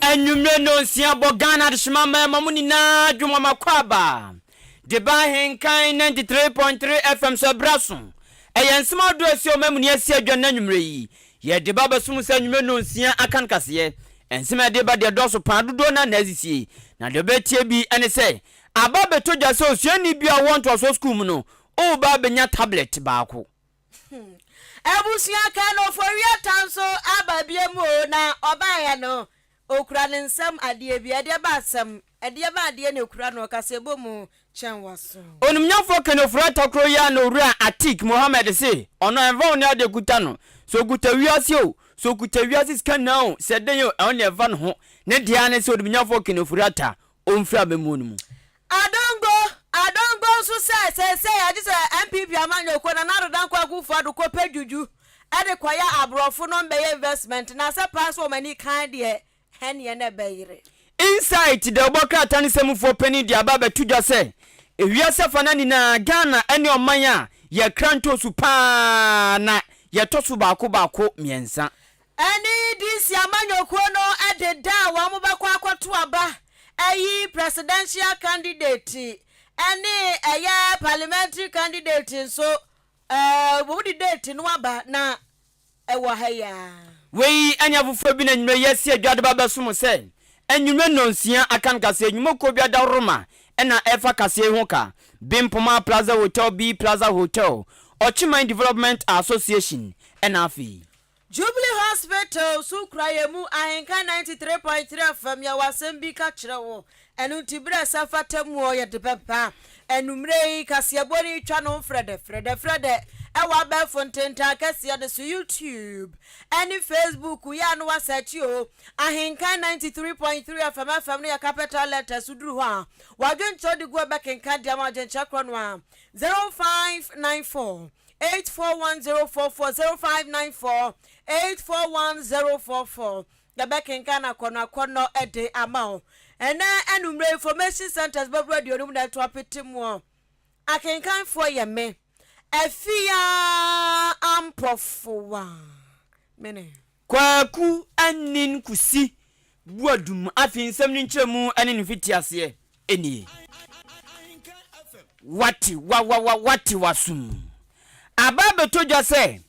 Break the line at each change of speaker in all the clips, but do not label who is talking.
Anwummerɛ nnɔnsia bɔ Ghana adehyema mmarima mo nyinaa dwom akwaaba de ba Ahenkan 93.3 FM so ɛberɛ so. Ɛyɛ nsɛm ahodoɔ a ɛsi ɔman mu ne asi adwa nnɛ anwummerɛ yi. Yɛde ba bɛsom sɛ anwummerɛ nnɔnsia aka no kaseɛ. Nsɛm a yɛde ba deɛ ɛdɔɔso paa dodoɔ no ara na asisie. Na deɛ wobɛtie bi ne sɛ, aba abɛtɔ dwa sɛ osuani bi a ɔwɔ ntoasoɔ sukuu mu no, woreba abɛnya tablet baako.
Abusua Ken Ofori-Atta nso aba biom o, na ɔbaeɛ no ɔkura ne nsam adeɛ bi, ɛdeɛ ba asɛm, ɛdeɛ ba adeɛ na ɛkura no, ɔkasa mu kyɛn w'aso.
Onimnyamfoɔ Ken Ofori-Atta kuro yi ara na Owura Atik Mohammed se ɔno ɛmfa ho ne adeɛ ɛkuta no, sɛ ɔkuta wiase o, sɛ ɔkuta wiase sika nyinaa o, sɛ dɛn o, ɛno deɛ ɛmfa ne ho, ne deɛ ara ne sɛ Onimnyamfoɔ Ken Ofori-Atta ɔmfiri amammuo no mu.
Adongo, Adongo nso sɛ seesei agye sɛ NPP amanyɔkuo Nana Addo Dankwa Akufo Addo kɔpɛ dwudwu de kɔyɛ aborɔfo no mbɛyɛ investment na sɛ paa sɛ wɔn ani kan deɛ ɛneɛ na ɛbɛyere.
Insight dawubɔ krataa no sɛmufoɔ panin de aba abɛto dwa sɛ, ewiase afanan nyinaa Ghana ne ɔman a yɛkra ntoosu pa ara na yɛtɔ so baako baako mmiɛnsa.
Ɛne DC amanyɔkuo no de da a wɔn bɛkɔ akɔto aba ayi presidential candidate ɛne ɛyɛ parliamentary candidate nso wɔn de date no aba na ɛwɔ ha yi ara.
Wei ne afoforɔ bi na anwummerɛ yi asi adwa de ba bɛso mo sɛ anwummerɛ nnɔnsia akan kaseɛ nnwumakuo bi adaworoma na ɛrefa kaseɛ yi ho ka, Bempoma Plaza Hotel, B Plaza Hotel, Ɔkyeman Development Association ɛna afei.
Jubilee Hospital so kura yɛn mu Ahenka 93.3 FM yɛwɔ asɛm bi ka kyerɛ wo ɛno nti berɛ a ɛsɛ fata mu ɔ yɛde bɛba anummerɛ yi kaseɛbɔ no twa no frɛdɛ frɛdɛ frɛdɛ ɛwɔ abɛɛfo ntentan kɛseɛ no so YouTube ɛne Facebook yɛ a no wasɛkye o Ahenka 93.3 FM FM no yɛ capital letters so duru hɔ a wadwenkyerɛ de gu ɛbɛkenka de ama adwenkyerɛ korɔ no a 0594 841044 0594 841044 Yɛbɛkenkan akɔnnɔ akɔnnɔ de ama wo. Ɛnnɛ anwummerɛ Information Centres bɛboro aduonum na ɛto apete muɔ. Akenkanfoɔ yɛ me, Afia Ampɔfowa. Mene.
Kwaku Anin Kusi Boadum afei nsɛm no nkyerɛmu ne ne mfitiaseɛ nie. Wate wa wa wa wate w'asom. Aba abɛtɔ dwa sɛ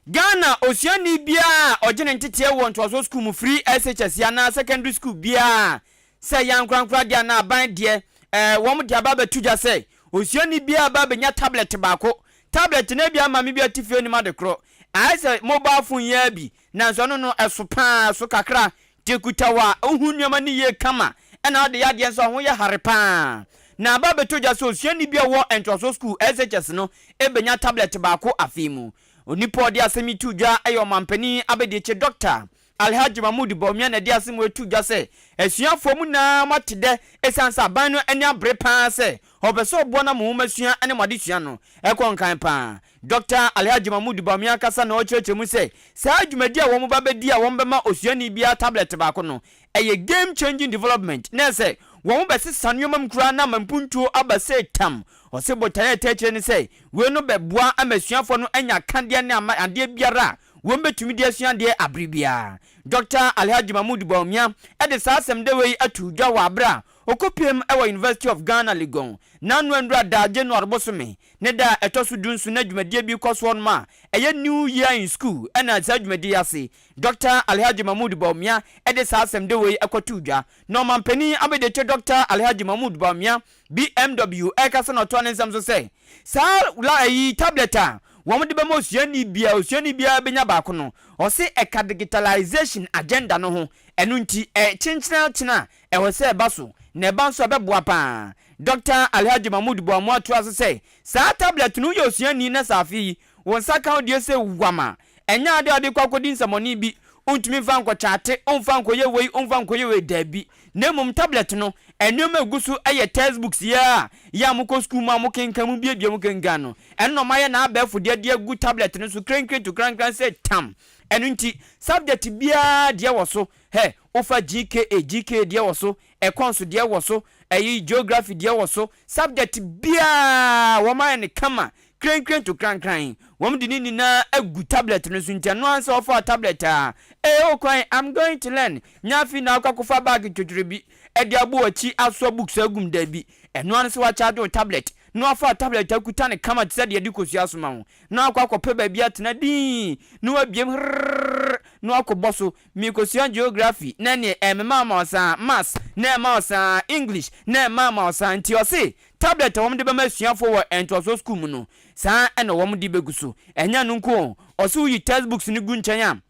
Ghana osuani biara a ɔgye ne nteteɛ wɔ ntoasoɔ sukuu mu firi SHS anaa secondary school biara sɛ ɛyɛ ankorankoro adeɛ anaa aban deɛ ɛɛ wɔn de aba abɛto dwa sɛ osuani biara ba abɛnya tablet baako. Tablet no ebia maame bi a ɔte fie nim ade korɔ. Ayɛ sɛ mobile phone yi ara bi Nanso ɛno no, ɛso pa ara, ɛso kakra. Nti ɛkuta wo a, wohu nneɛma no yie kama, ɛna wode yɛ adeɛ nso a, ho yɛ hare pa ara. Na aba abɛtɔ dwa sɛ osuani bi a ɔwɔ ntoasoɔ sukuu, SHS, no bɛnya tablɛt baako afe mu. Onipa a ɔde asɛm yi too dwa yɛ Ɔmampanin Abadiakyire Dɔkta Alhaji Mahmood Bawumia na ɛde asɛm wei too dwa sɛ, Asuafoɔ mo nyinaa moate dɛ ɛsiane sɛ aban no ani abere pa ara sɛ ɔpɛ sɛ ɔboa na mo nwomasua ne mo adesua no kɔ nkan pa ara. Dɔkta Alhaji Mahmood Bawumia ankasa na ɔrekyerɛkyerɛ mu sɛ saa dwumadi a wɔba bɛdi a wɔbɛma osuani biara tablet baako no, ɛyɛ game changing development na ɛsɛ wɔbɛsesa nneɛma mu koraa na ama mpuntuo aba sei tam. Ɔse botaeɛ a ɛtaa akyire ne sɛ wei no bɛboa ama asuafoɔ no anya akadeɛ ne ama adeɛ biara a wɔbɛtumi de asua adeɛ abere biara. Dɔkta Alhaji Mahmood Bawumia de saa asɛm dɛwɛ yi ato dwa wɔ abere a ɔkɔpuem wɔ University of Ghana Legon n'ano nnora da January bosome Ne da a ɛtɔ so dunson na dwumadie bi rekɔ soɔ nom a ɛyɛ New Year in School ɛna saa dwumadie yi ase Dɔkta Alhaji Mahmood Bawumia de saa asɛm dewɔ yi kɔtoo dwa. Na ɔmanpanin abadiakyire Dɔkta Alhaji Mahmood Bawumia, BMW, rekasa na ɔtoa ne nsɛm so sɛ saa la ayi tablet a wɔn de bɛma osuani biara osuani biara bɛnya baako no ɔse ɛka digitalization agenda no ho ɛno nti ɛkyenkyenakyena Ɛwɔ sɛ ɛba so, na ɛba nso a ɛbɛboa pa ara. Dɔkta Alhaji Mahmood Boamoah toa so sɛ, Saa tablɛt no, woyɛ osuani na sɛ afe yi, wo nsa ka wo deɛ sɛ wuam a, ɛnyɛ ade a wode kɔ akɔdi nsɛmmɔne bi, wontumi mfa nkɔkyate, womfa nkɔyɛ wei, womfa nkɔyɛ wei, dabi. Na mmom tablɛt no, nneɛma a ɛgu so yɛ textbooks yi ara a yɛ a mokɔ sukuu mu a mokenkan, mubiebie mu kenkan no, ɛno na wɔayɛ no abɛɛfo deɛ de agu tablɛt no so krenkren to krankran sɛ tam. Ɛno nti, subject biara deɛ wɔ so. Hɛ, wofa GKA, GKA deɛ wɔ so, Econs deɛ wɔ so, ɛyi Geography deɛ wɔ so, subject biara wɔn ayɛ no kama, Krenkren to krankran. Wɔn de ne nyinaa agu tablet no so nti ɛno ara sɛ wɔfaa tablet a, ee oh kwan, I'm going to learn. Nyɛ afei na akɔ akɔfa bag twotworo bi de abɔ w'akyi asoa books agu mu, dabi. Ɛno ara ne sɛ woakyagye wo tablet na woafa tablet akuta no kama te sɛ deɛ yɛde kosua soma wo na woakɔ akɔpɛ baabi atena dinn na woabiem herrrr na woakɔbɔ so. Merekɔsua Geography na ɛneɛ ɛmema ama wo saa, Maths na ɛma wo saa, English na ɛma ama wo saa. Nti ɔse Tablet a wɔde bɛma asuafoɔ wɔ ntoasoɔ sukuu mu no, saa ara na wɔde bɛgu so. Ɛnyɛ ɛno nko o, ɔse woyi textbooks no gu nkyɛn a,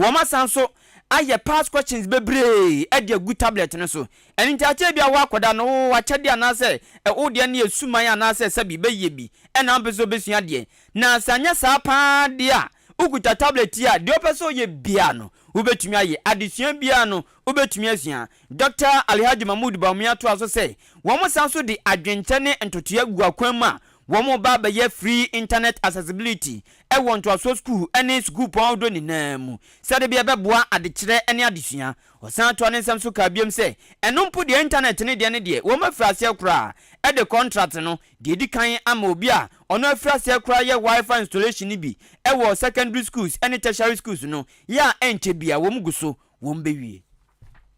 wɔasan nso ayɛ past questions bebree de agu tablet no so. Ɛno nti akyɛ bi a wo akwadaa no, wo akyɛdeɛ anaasɛ wo deɛ no yɛ suman anaasɛ sɛbi bɛyɛ bi ɛna wompɛ sɛ wobɛsua adeɛ. Na sɛ anyɛ saa pa ara deɛ a, wokuta tablet yi a, deɛ wopɛ sɛ woyɛ biara no, wobɛtumi ayɛ. Adesua biara no, wobɛtumi asua. Dɔkta Alhaji Mahmood Bawumia toaa so sɛ, wɔsan nso de adwenkyɛ ne ntotoeɛ agu akwan mu a wɔreba abɛyɛ free internet accessibility wɔ ntoasoɔ sukuu ne sukuupɔn ahodoɔ nyinaa mu sɛdeɛ ɛbɛyɛ ɛbɛboa adekyerɛ ne adesua. Ɔsan toa ne nsɛm so kaa biom sɛ, ɛno mpo deɛ internet no deɛ no deɛ wɔafiri aseɛ koraa de contract no deɛ ɛdi kan ama obi a ɔno afiri aseɛ koraa yɛ Wi-Fi installation no bi wɔ secondary schools ne tertiary schools no yɛ a ɛnkyɛ biara wɔn gu so wɔbɛwie.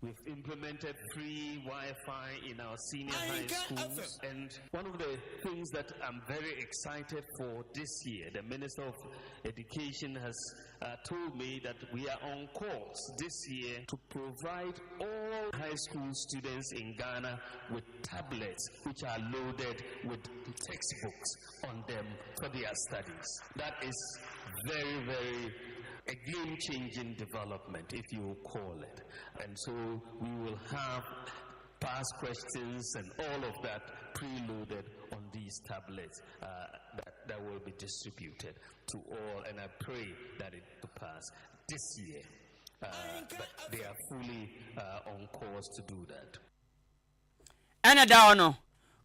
We've implemented free Wi-Fi in our senior high schools, and one of the things that I'm very excited for this year, the Minister of Education has uh, told me that we are on course this year to provide all high school students in Ghana with tablets which are loaded with textbooks on them for their studies. That is very, very a game changing development, if you call it. And so we will have past questions and all of that preloaded on these tablets uh, that, that will be distributed to all. And I pray that it to pass this year. Uh, but they are fully uh, on course to do that.
Ɛna da hɔ no,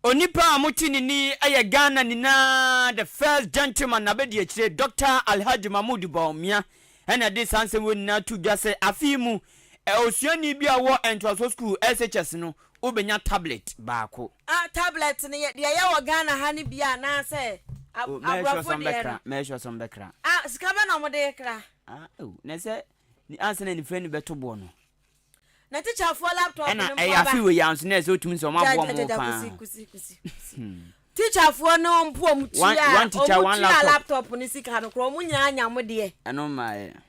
onipa a mote ne nne yi yɛ Ghana nyinaa the first gentleman n'abadiakyire Dɔkta Alhaji Mahmood Bawumia ɛna ɛde saa nsɛm wei nyinaa to dwa sɛ afe yi mu osuani bi a ɔwɔ ntoasoɔ sukuu SHS no wobɛnya tablet baako.
Ah tablet no yɛ deɛ yɛ wɔ Ghana ha no bi anaasɛ
Oh, mɛyɛ sure
aborɔfo
sɛ
deɛ
ɔmbɛkra,
no?
mɛyɛ sure sɛ ɔmbɛkra.
Ah sika bɛ na wɔde kra?
Ah, oh, na sɛ ansa na nifirani no bɛto boɔ no.
Na tikyafoɔ laptop
Ɛna
no mpo
ɛyɛ
aba.
afe wei ara nso na ɛsɛ otumi sɛ wɔn
Gya
aboa
gya gya
wɔn
gya
paa.
kusi kusi kusi kusi. Tikyafoɔ no mpo wɔn
One
tua
one teacher
wɔn
one
tua
laptop.
laptop no sika no koraa wɔn nyinaa nya mo deɛ.
Ɛno mmaa yɛ.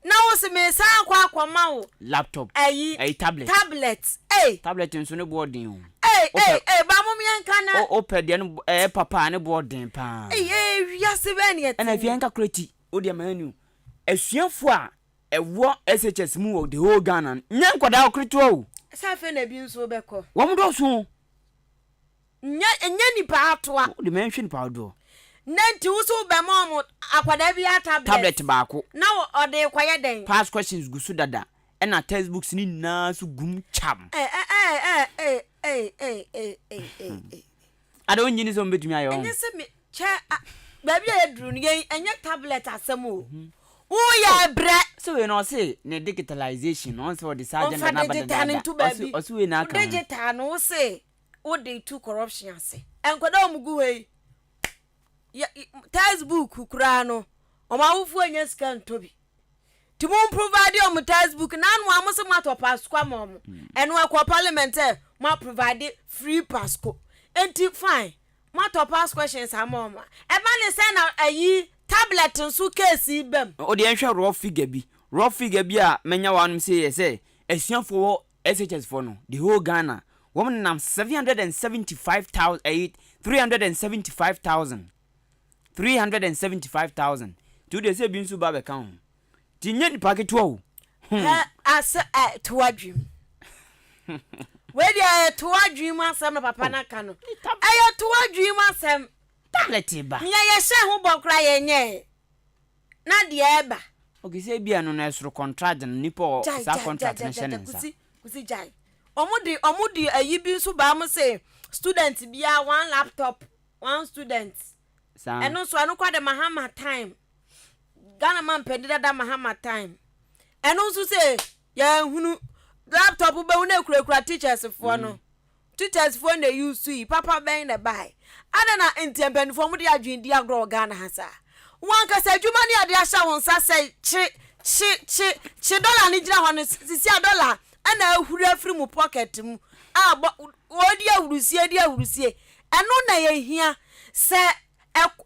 Na wo se mesan akɔ akɔma wo.
Laptop.
Ayi.
Ɛyi tablet.
Tablet ei.
Tablet nso ne boɔ den o.
Ei ei ei ba mom yɛn nka na.
O pɛ deɛ no ɛyɛ papa a ne boɔ den paa.
Ei ei wiase bɛn ne yɛte
Ɛna afei
mu.
ɛnka koraa ti wo deɛ ma yɛn ni o. Asuafoɔ a ɛwɔ SHS mu wɔ the whole Ghana no, nyɛ nkwadaa ɔketewa o.
Sɛ afei na ebi nso bɛkɔ.
Wɔn dɔɔso o.
Nyɛ nyɛ nipa atoa.
Wo de mɛnhwɛ nipa dodoɔ.
Na nti wo so wobɛma wɔn akwadaa bi a tablet.
Tablet baako.
Na ɔde rekɔyɛ dɛn?
Past questions gu so dada ɛna textbooks no nyinaa nso gu mu kyam.
Eh eh eh eh eh eh eh eh eh eh.
Ada wonnye nni sɛ wɔbɛtumi ayɛ wɔn?
Ɛnyɛ sɛ me kyɛ a baabi a yɛduru no yɛn ɛnyɛ tablet asɛm o. Woyɛ brɛ.
Sɛ wei no ɔse ne digitalization no ɔn sɛ ɔde saa agenda
Ɔmfa
no aba
digital no
dadaada
nto
ɔse
baabi.
ɔse wei na
Wo
aka ho.
digital no wo se wode tu corruption ase. Nkwadaa a wɔn gu hɔ yi yɛ textbook koraa no wɔn awofoɔ nnya sika ntɔ bi. Nti mo provide wɔn textbook na ano a mo se mo atɔ pasco ama wɔn. Ɛno ɛkɔ parliament sɛ mo a provide free pasco. Nti fine mo atɔ past questions ama wɔn a ɛba ne sɛ na ayi tablet nso case yi bam.
Wo deɛ nhwɛ rough figure bi, rough figure bi a manya wɔ hanom sei yɛ sɛ asuafoɔ wɔ SHS foɔ no the whole Ghana wɔn nenam 775,000 ɛyi 375,000. 375,000 nti wodeɛ sɛ ebi nso ba bɛka ho nti nyɛ nipa ketewa o.
Hmm. Hɛ asɛ ɛ to adwene mu. Wei deɛ ɛyɛ to adwene mu asɛm na papa no aka no. Ɛyɛ to adwene mu asɛm.
Tablet ba.
Nea yɛhyɛ ho bɔ koraa yɛnyɛɛ. Na deɛ ɛba.
Okay sɛ ebi ɛno no ɛsoro contract no nipa ɔ saa contract no hyɛ ne nsa.
Kusi kusi gyae. Ɔmo de ɔmo de ayi bi nso baa mo se student biara one laptop. One student.
Saa.
Ɛno nso ɛno kora de Mahama time. Ghana man pɛni dada Mahama time. Ɛno nso sɛ yɛnhunu laptop bɛhu na ekurakura teachers foɔ no. Mm. Teachers foɔ na use yi, papa bɛn na ɛbae? Adɛn na nti mpaninfoɔ mode adwene di agorɔ wɔ Ghana ha saa? Wo ankasa adwuma no yɛde ahyɛ wo nsa sɛ kye, kye, kye, kye dollar no gyina hɔ no, sisi a dollar ɛna ahuri afiri mo pocket mu a bɔ, wɔredi ahurusie di ahurusie. Ɛno na yɛhia. Sɛ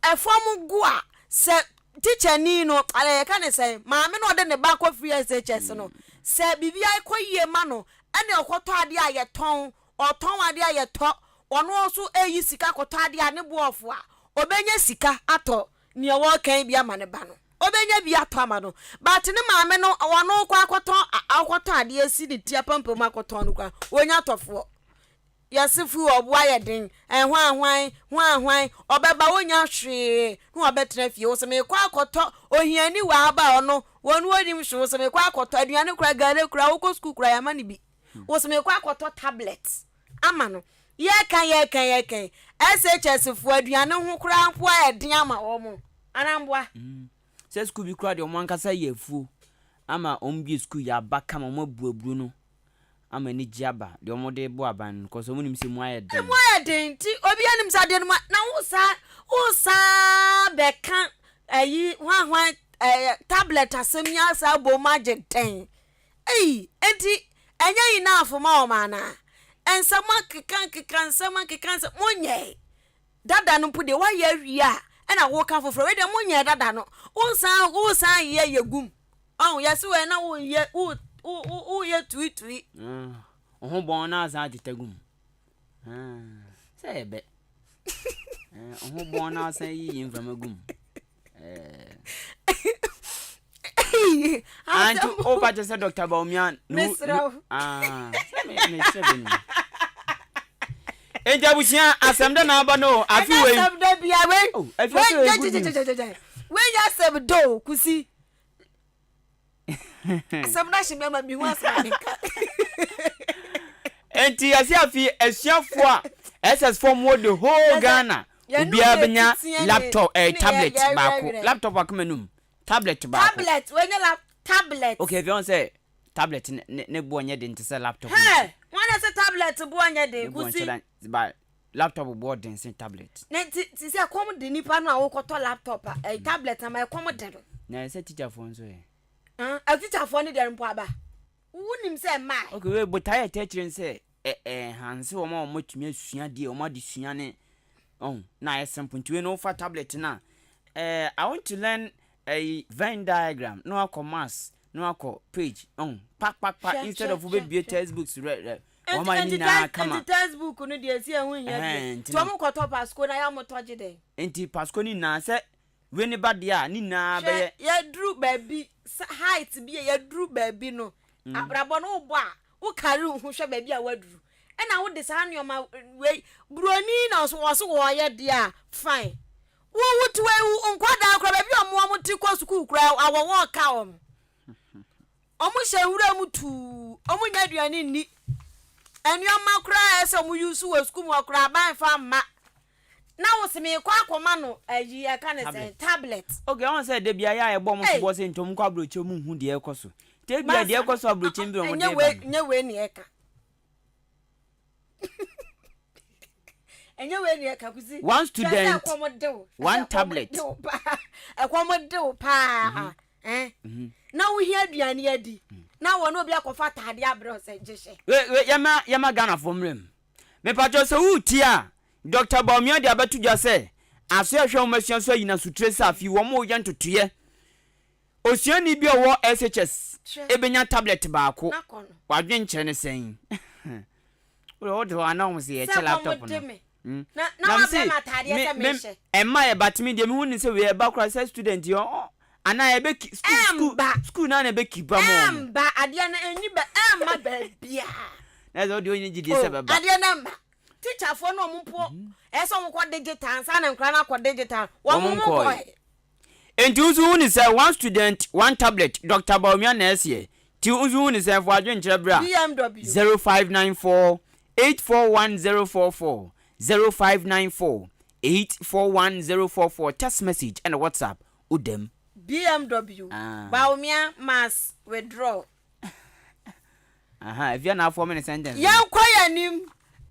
ɛfam go a, sɛ tikyani no, yɛka ne sɛn, maame no ɔde ne ba kɔ free SHS no, sɛ biribi akɔ yie ma no, ɛna ɔkɔtɔ adeɛ a yɛtɔn, ɔtɔn adeɛ a yɛtɔ, ɔno nso ɛyi sika kɔtɔ adeɛ a ne bo ɔfo a, ɔbɛnya sika atɔ nea wɔreka bi ama ne ba no. Ɔbɛnya bi atɔ ama no. But ne maame no, ɔno kɔ akɔtɔn, akɔtɔ adeɛ asi ne ti apampam akɔtɔn no koraa, ɔnya atɔfoɔ. Yɛse fuu ɔbo ayɛ den eh hwan hwan, hwan hwan, ɔbɛba wonnya hwee na wabɛtena fie wose mekɔ akɔtɔ ohiani wɔ aba a ɔno wɔn wɔnnim hwee wose mekɔ akɔtɔ aduane koraa gare koraa wokɔ sukuu koraa yɛama no bi wose mekɔ akɔtɔ tablet ama no yɛka yɛka yɛka yi SHS foɔ aduane ho koraa mpo ayɛ den ama wɔn anaa mboa.
Sɛ sukuu bi koraa deɛ wɔn ankasa yɛ afuo ama wɔn bue sukuu yɛ aba kama wɔn abu aburo no ama anigye aba deɛ wɔn de bɔ aban no cause wɔn nim sɛ emu ayɛ den.
Emu ayɛ den nti obiara nim sɛ adeɛ no mu na wo saa wo saa bɛka ayi hwan hwan ɛɛ tablet asɛm yi asa abɔ mu agye dɛn ei nti ɛnyɛ enough ma wɔn anaa nsɛm akeka akeka nsɛm akeka nsɛm mo nyɛɛ dada no mpo deɛ woayɛ awie a ɛna woka foforɔ wei deɛ mo nyɛɛ dada no wo san wo san yɛ yɛ gum. Ɔn, yɛse wei na woyɛ wo wo woyɛ tuitui.
Wo ho bɔn na asan ateta gu mu. Sɛ yɛ bɛ. Wo ho bɔn na asan yiyi mframa gu mu. Anti o ba kyɛ sɛ Dr. Bawumia
no. Mesrɛ wo.
Ah, sɛ me mesrɛ bi no. Enti abusua asɛm dɛ na aba no afi wei.
Ɛnyɛ asɛm dɛ bia wei. Oh,
afi wei good news.
Wei nyɛ asɛm dɛ o kusi. Asɛm no ahye me ama mehu asɛm a menka.
Enti yɛse afei asuafoɔ a SS foɔ mu wɔ the whole Ghana obiara bɛnya laptop eh, tablet baako laptop akoma num tablet baako.
Tablet wɔnyɛ lap tablet.
Okay efi wɔn sɛ tablet ne ne boɔ nyɛ den te sɛ laptop.
Hɛ wɔn na sɛ tablet boɔ nyɛ den kusi.
Ba laptop boɔ den sen tablet.
Na ti ti sɛ ɛkɔm de nipa no a wokɔtɔ laptop a ɛyɛ tablet ama ɛkɔm de no.
Na ɛsɛ teacherfoɔ nso ɛ.
Ah, teacherfoɔ no deɛ mpo aba. Wonim sɛ mmaa.
Okay, wei botaeɛ ɛtɛ akyire ne sɛ ɛ ɛnhanse wɔn a wɔatumi asua deɛ wɔn adesua ne ɔho na ayɛ simple nti wei no wofa tablet no a ɛɛ I want to learn ɛyi Venn diagram na wakɔ maths na wakɔ page ɔho pa pa pa instead of wobɛbue textbooks rɛ rɛ Wɔn ayɛ ne nyinaa kama.
Nti textbook no deɛ ɛsi ɛho nhia bio. Nti wɔn kɔtɔ pasko na yɛ wɔn tɔ gye dɛn?
Nti pasko ne nyinaa sɛ wei ne ba deɛ a ne nyinaa bɛyɛ.
Hwɛ yɛduru baabi height bi a yɛduru baabi no abrabɔ no wobɔ a wo kari wo ho hwɛ baabi a waduru ɛna wode saa nneɛma wei buroni na ɔso ɔso wɔyɛ deɛ a fine wo wote wei wo nkwadaa koraa baabi a wɔn wɔn te kɔ sukuu koraa awɔwɔ ka wɔn. Wɔhyɛ nwura mu tuu, wɔnnya aduane nni. Nneɛma koraa a ɛsɛ sɛ wɔn use wɔ sukuu mu hɔ koraa aban mfa mma. Na wo se meekɔ akɔma no ayi yɛka ne sɛn tablet.
Okay, ɔn sɛ da bia yɛ a yɛbɔ wɔn soboɔ sɛ nti wɔn kɔ aburokyire wɔn nhu deɛ ɛrekɔ so. Nti ebia deɛ ɛrekɔ so aburokyire bi na wɔn de reba no.
Nyɛ wei ne ɛka. Ɛnyɛ wei ne ɛka kusi.
One student, one tablet.
Ɛkɔm de wo paa. Eh? Mm-hmm. Na wohia aduane adi. Mm. Na wɔne obi akɔfa ataade abrɛ wo sɛ gye hyɛ.
Yɛma yɛma Ghanafoɔ mmerɛ mu. Mepatwɔ sɛ woretie a, Dr. Bawumia de abɛto dwa sɛ aso ɛhwɛ wɔn asua so ayi n'asotire sɛ afei wɔn reyɛ ntotoeɛ. Osuani bi a ɔwɔ SHS ebenya tablet baako. Wadwenkyerɛ ne sɛn? Wode hɔ ana wɔn sɛ yɛkyɛ laptop no.
Mm. Na na wabrɛ me ataadeɛ sɛ menhyɛ.
Ɛmma yɛ but me deɛ mehu ne sɛ wei ɛba koraa sɛ student yɛ ɔ anaa ɛbɛ ki school school school naa na ɛbɛ ki ba mu
ɔmo. Ɛmba adeɛ no ɛnyi bɛ ɛmma baabiara.
Na sɛ ɔdeɛ ɔnyɛ gyidie sɛ bɛba.
Adeɛ no ɛmba teacherfoɔ no ɔmo mpo ɛsɛ ɔmo kɔ digital ansa na nkora no akɔ digital wɔn mo nkɔɛ.
Enti wo nso hu no sɛ one student, one tablet, Doctor Bawumia na ɛseɛ. Nti wo nso hu no sɛ fa w'adwenkyerɛ bra.
BMW.
0594 841044 0594 841044 Text message ɛna WhatsApp wo dam.
BMW, Bawumia must withdraw.
Aha, afia na afɔme ne sentence no.
Yɛnkɔ yɛn anim.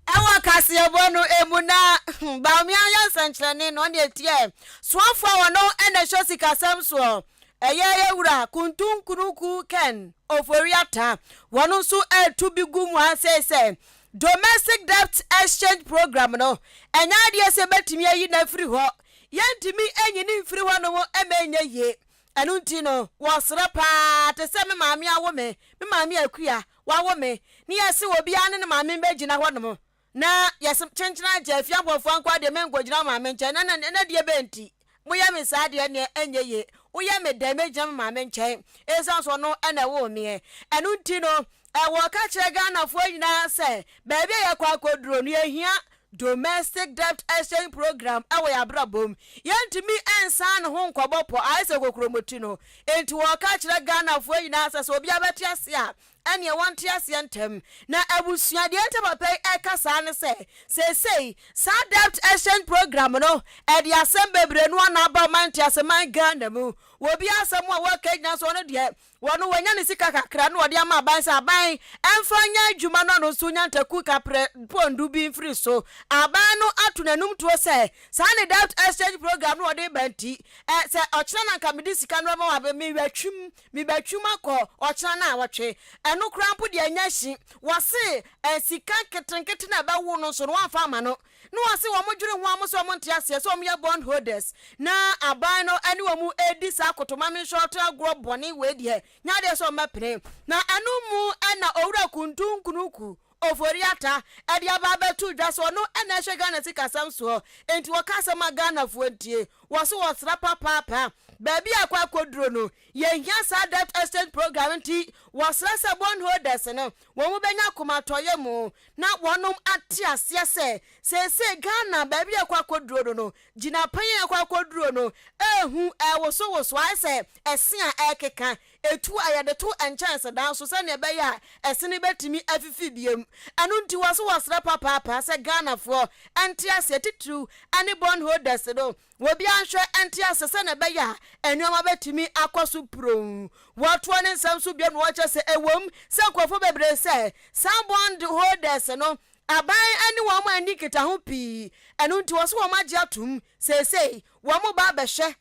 Ɛwɔ kaseɛbɔ no mu na Bawumia yɛ nsɛnkyerɛnne na ɔne ɛteɛ soafoɔ a ɔno na ɛhwɛ sikasɛm soɔ ɛyɛ yɛ wura Kuntu Nkuruku Ken Ofori Atta wɔn nso ɛretu bi gu mu ha sei sɛ Domestic Debt Exchange Program no ɛnyɛ adeɛ sɛ yɛbɛtumi ayi no afiri hɔ yɛntumi nyi no mfiri hɔ nom ma ɛnyɛ yie ɛno nti no wɔsrɛ paa te sɛ me maame awo me me maame Akua Wawo me, ne yɛse obiara ne ne maame mbɛgyina hɔ nom, na yɛse kyenkyena nkyɛ afie abɔfoɔ nkoa deɛ menkɔgyina wo maame nkyɛn, na na deɛ bɛn nti moyɛ me saa deɛ ɛneɛ ɛnyɛ yie, woyɛ me dɛn mɛgyina me maame nkyɛn ɛsiane sɛ ɔno na ɛwoo meɛ, ɛno nti no wɔka kyerɛ Ghanafoɔ nyinaa sɛ baabi a yɛkɔ akɔduro no yɛhia Domestic Debt Exchange Program wɔ yɛn abrabɔ mu, yɛntumi nsan ne ho nkɔbɔ pɔ, ayɛ sɛ kokuromoti no. Enti wɔreka akyerɛ Ghanafoɔ nyinaa sɛ, sɛ obiara bɛte aseɛ a, ɛnneɛ wɔnte aseɛ ntɛm. Na abusua, deɛ enti a papa yi reka saa ne sɛ, seesei saa Debt Exchange Program no, ɛde asɛm bebree no ara na aba ɔman nteaseman Ghana mu. Obiara asɛm a wɔreka nyinaa nso, ɔno deɛ, Wɔno wanya ne sika kakra na ɔde ama aban sɛ aban mfa nyɛ adwuma na ɔno nso nya ntaku kaprɛ pɔndu bi mfiri so. Aban no ato n'anum tuo sɛ saa ne debt exchange program no ɔde reba nti ɛ sɛ ɔkyena na anka mede sika no bɛma wo a mebɛtwim mebɛtwim akɔ ɔkyena naawɔtwe. Ɛno koraa mpo deɛ ɛnyɛ hye. Wɔse ɛ sika nketenkete no a ɛbɛwo no nso no wɔamfa amma no. Na wɔse wɔn dwene ho a wɔn sɛ wɔn nte aseɛ sɛ wɔn yɛ bond holders na aban no ɛne wɔn redi saa kotomame nhyɔɔto agorɔ bɔne wei deɛ nyɛ adeɛ sɛ wɔn bɛpene. Na ɛno mu na Owura Kuntu Nkunuku Ofori Atta ɛde aba abɛto dwa sɛ ɔno na ɛhwɛ Ghana sikasɛm soɔ enti wɔka asɛm a Ghanafoɔ ntie. Wɔse wɔsra papaapa baabi a akɔ akɔduro no yɛhia saa debt exchange program nti wɔsrɛ sɛ bond holders no wɔn bɛnya akomatɔyɛ mu na wɔnom ate aseɛ sɛ seesei Ghana baabi a ɛkɔ akɔduro no no, gyinapɛn a ɛkɔ akɔduro no ɛɛhu, ɛɛwosowoso, ayɛ sɛ ɛse a ɛɛkeka, ɛtu a yɛde to nkyɛnsedan so sɛdeɛ ɛbɛyɛ a ɛse no bɛtumi afifi biom. Ɛno nti wɔse wɔsrɛ papaapa sɛ Ghanafoɔ nte aseɛ, titiriw ne bond holders no, Obiara nhwɛ nte ase sɛnea ɛbɛyɛ a nneɛma betumi akɔ so purow. Wɔtoa ne nsɛm so bio na wɔkyerɛ sɛ ɛwom sɛ nkurɔfo bebree sɛ saa bond holders no, aban ne wɔn anni nkitaho pii, ɛno nti wɔse wɔagye atom seesei wɔreba abɛhwɛ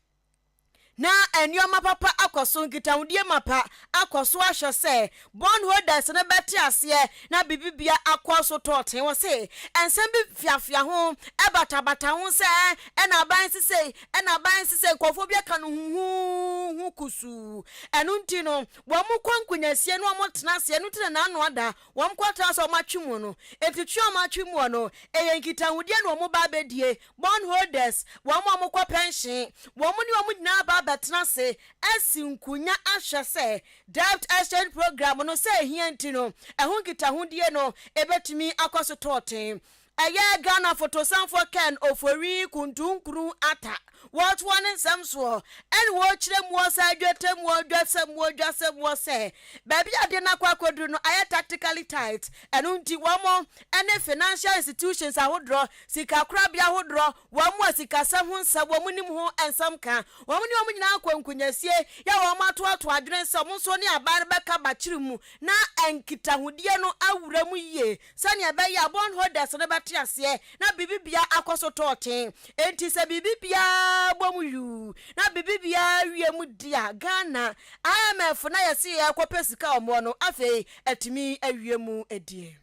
na nneɛma papa akɔ so, nkitahodie mapa akɔ so ahwɛ sɛ bond holders no bɛte aseɛ na biribiara akɔ so tɔɔtee. Wɔse nsɛm bi feafea ho, ɛbatabata ho sɛ ɛna aban sesei, ɛna aban sesei, nkurɔfoɔ bi aka no huhuuhu kusuu. Ɛno nti no, wɔn kɔ nkonyasie na wɔn tena ase, ɛno nti na n'ano ada, wɔn kɔ tena ase a wɔn atwe mu no. Enti twe a wɔn atwe muo no, ɛyɛ nkitahodie na wɔn ba abɛdie, bond holders, wɔn a wɔkɔ pɛnhyen, wɔn ne wɔn nyinaa ba abɛtena ase asi nkonya ahwɛ sɛ Debt Exchange Program no sɛ ɛhia nti no, ɛho nkitahodie no ɛbɛtumi akɔ so tɔɔten. Ɛyɛ Ghana fotosanfoɔ Ken Ofori Kuntunkuru Atta wɔtoa ne nsɛm soɔ ɛne wɔkyerɛ muɔ sɛ dwetɛ muɔ dwasɛ muɔ dwasɛ muɔ sɛ baabi a adeɛ no akɔ akɔduru no ayɛ tactically tight ɛno nti wɔn ne financial institutions ahodoɔ sikakorabea ahodoɔ Wɔn a sikasɛm ho nsɛm wɔn nim ho nsɛm ka, wɔn ne wɔn nyinaa kɔ nkonyasie yɛ a wɔatoatoa adwene sɛ wɔn nso ne aban no bɛka bakyere mu na nkitahodie no awura mu yie sɛdeɛ ɛbɛyɛ a bondholders no bɛte aseɛ na biribiara akɔ so tɔɔtee. Enti sɛ biribiara bɔ mu yuu na biribiara wie mu di a, Ghana, IMF na yɛse yɛrekɔpɛ sika wɔn hɔ no afei atumi awie mu die.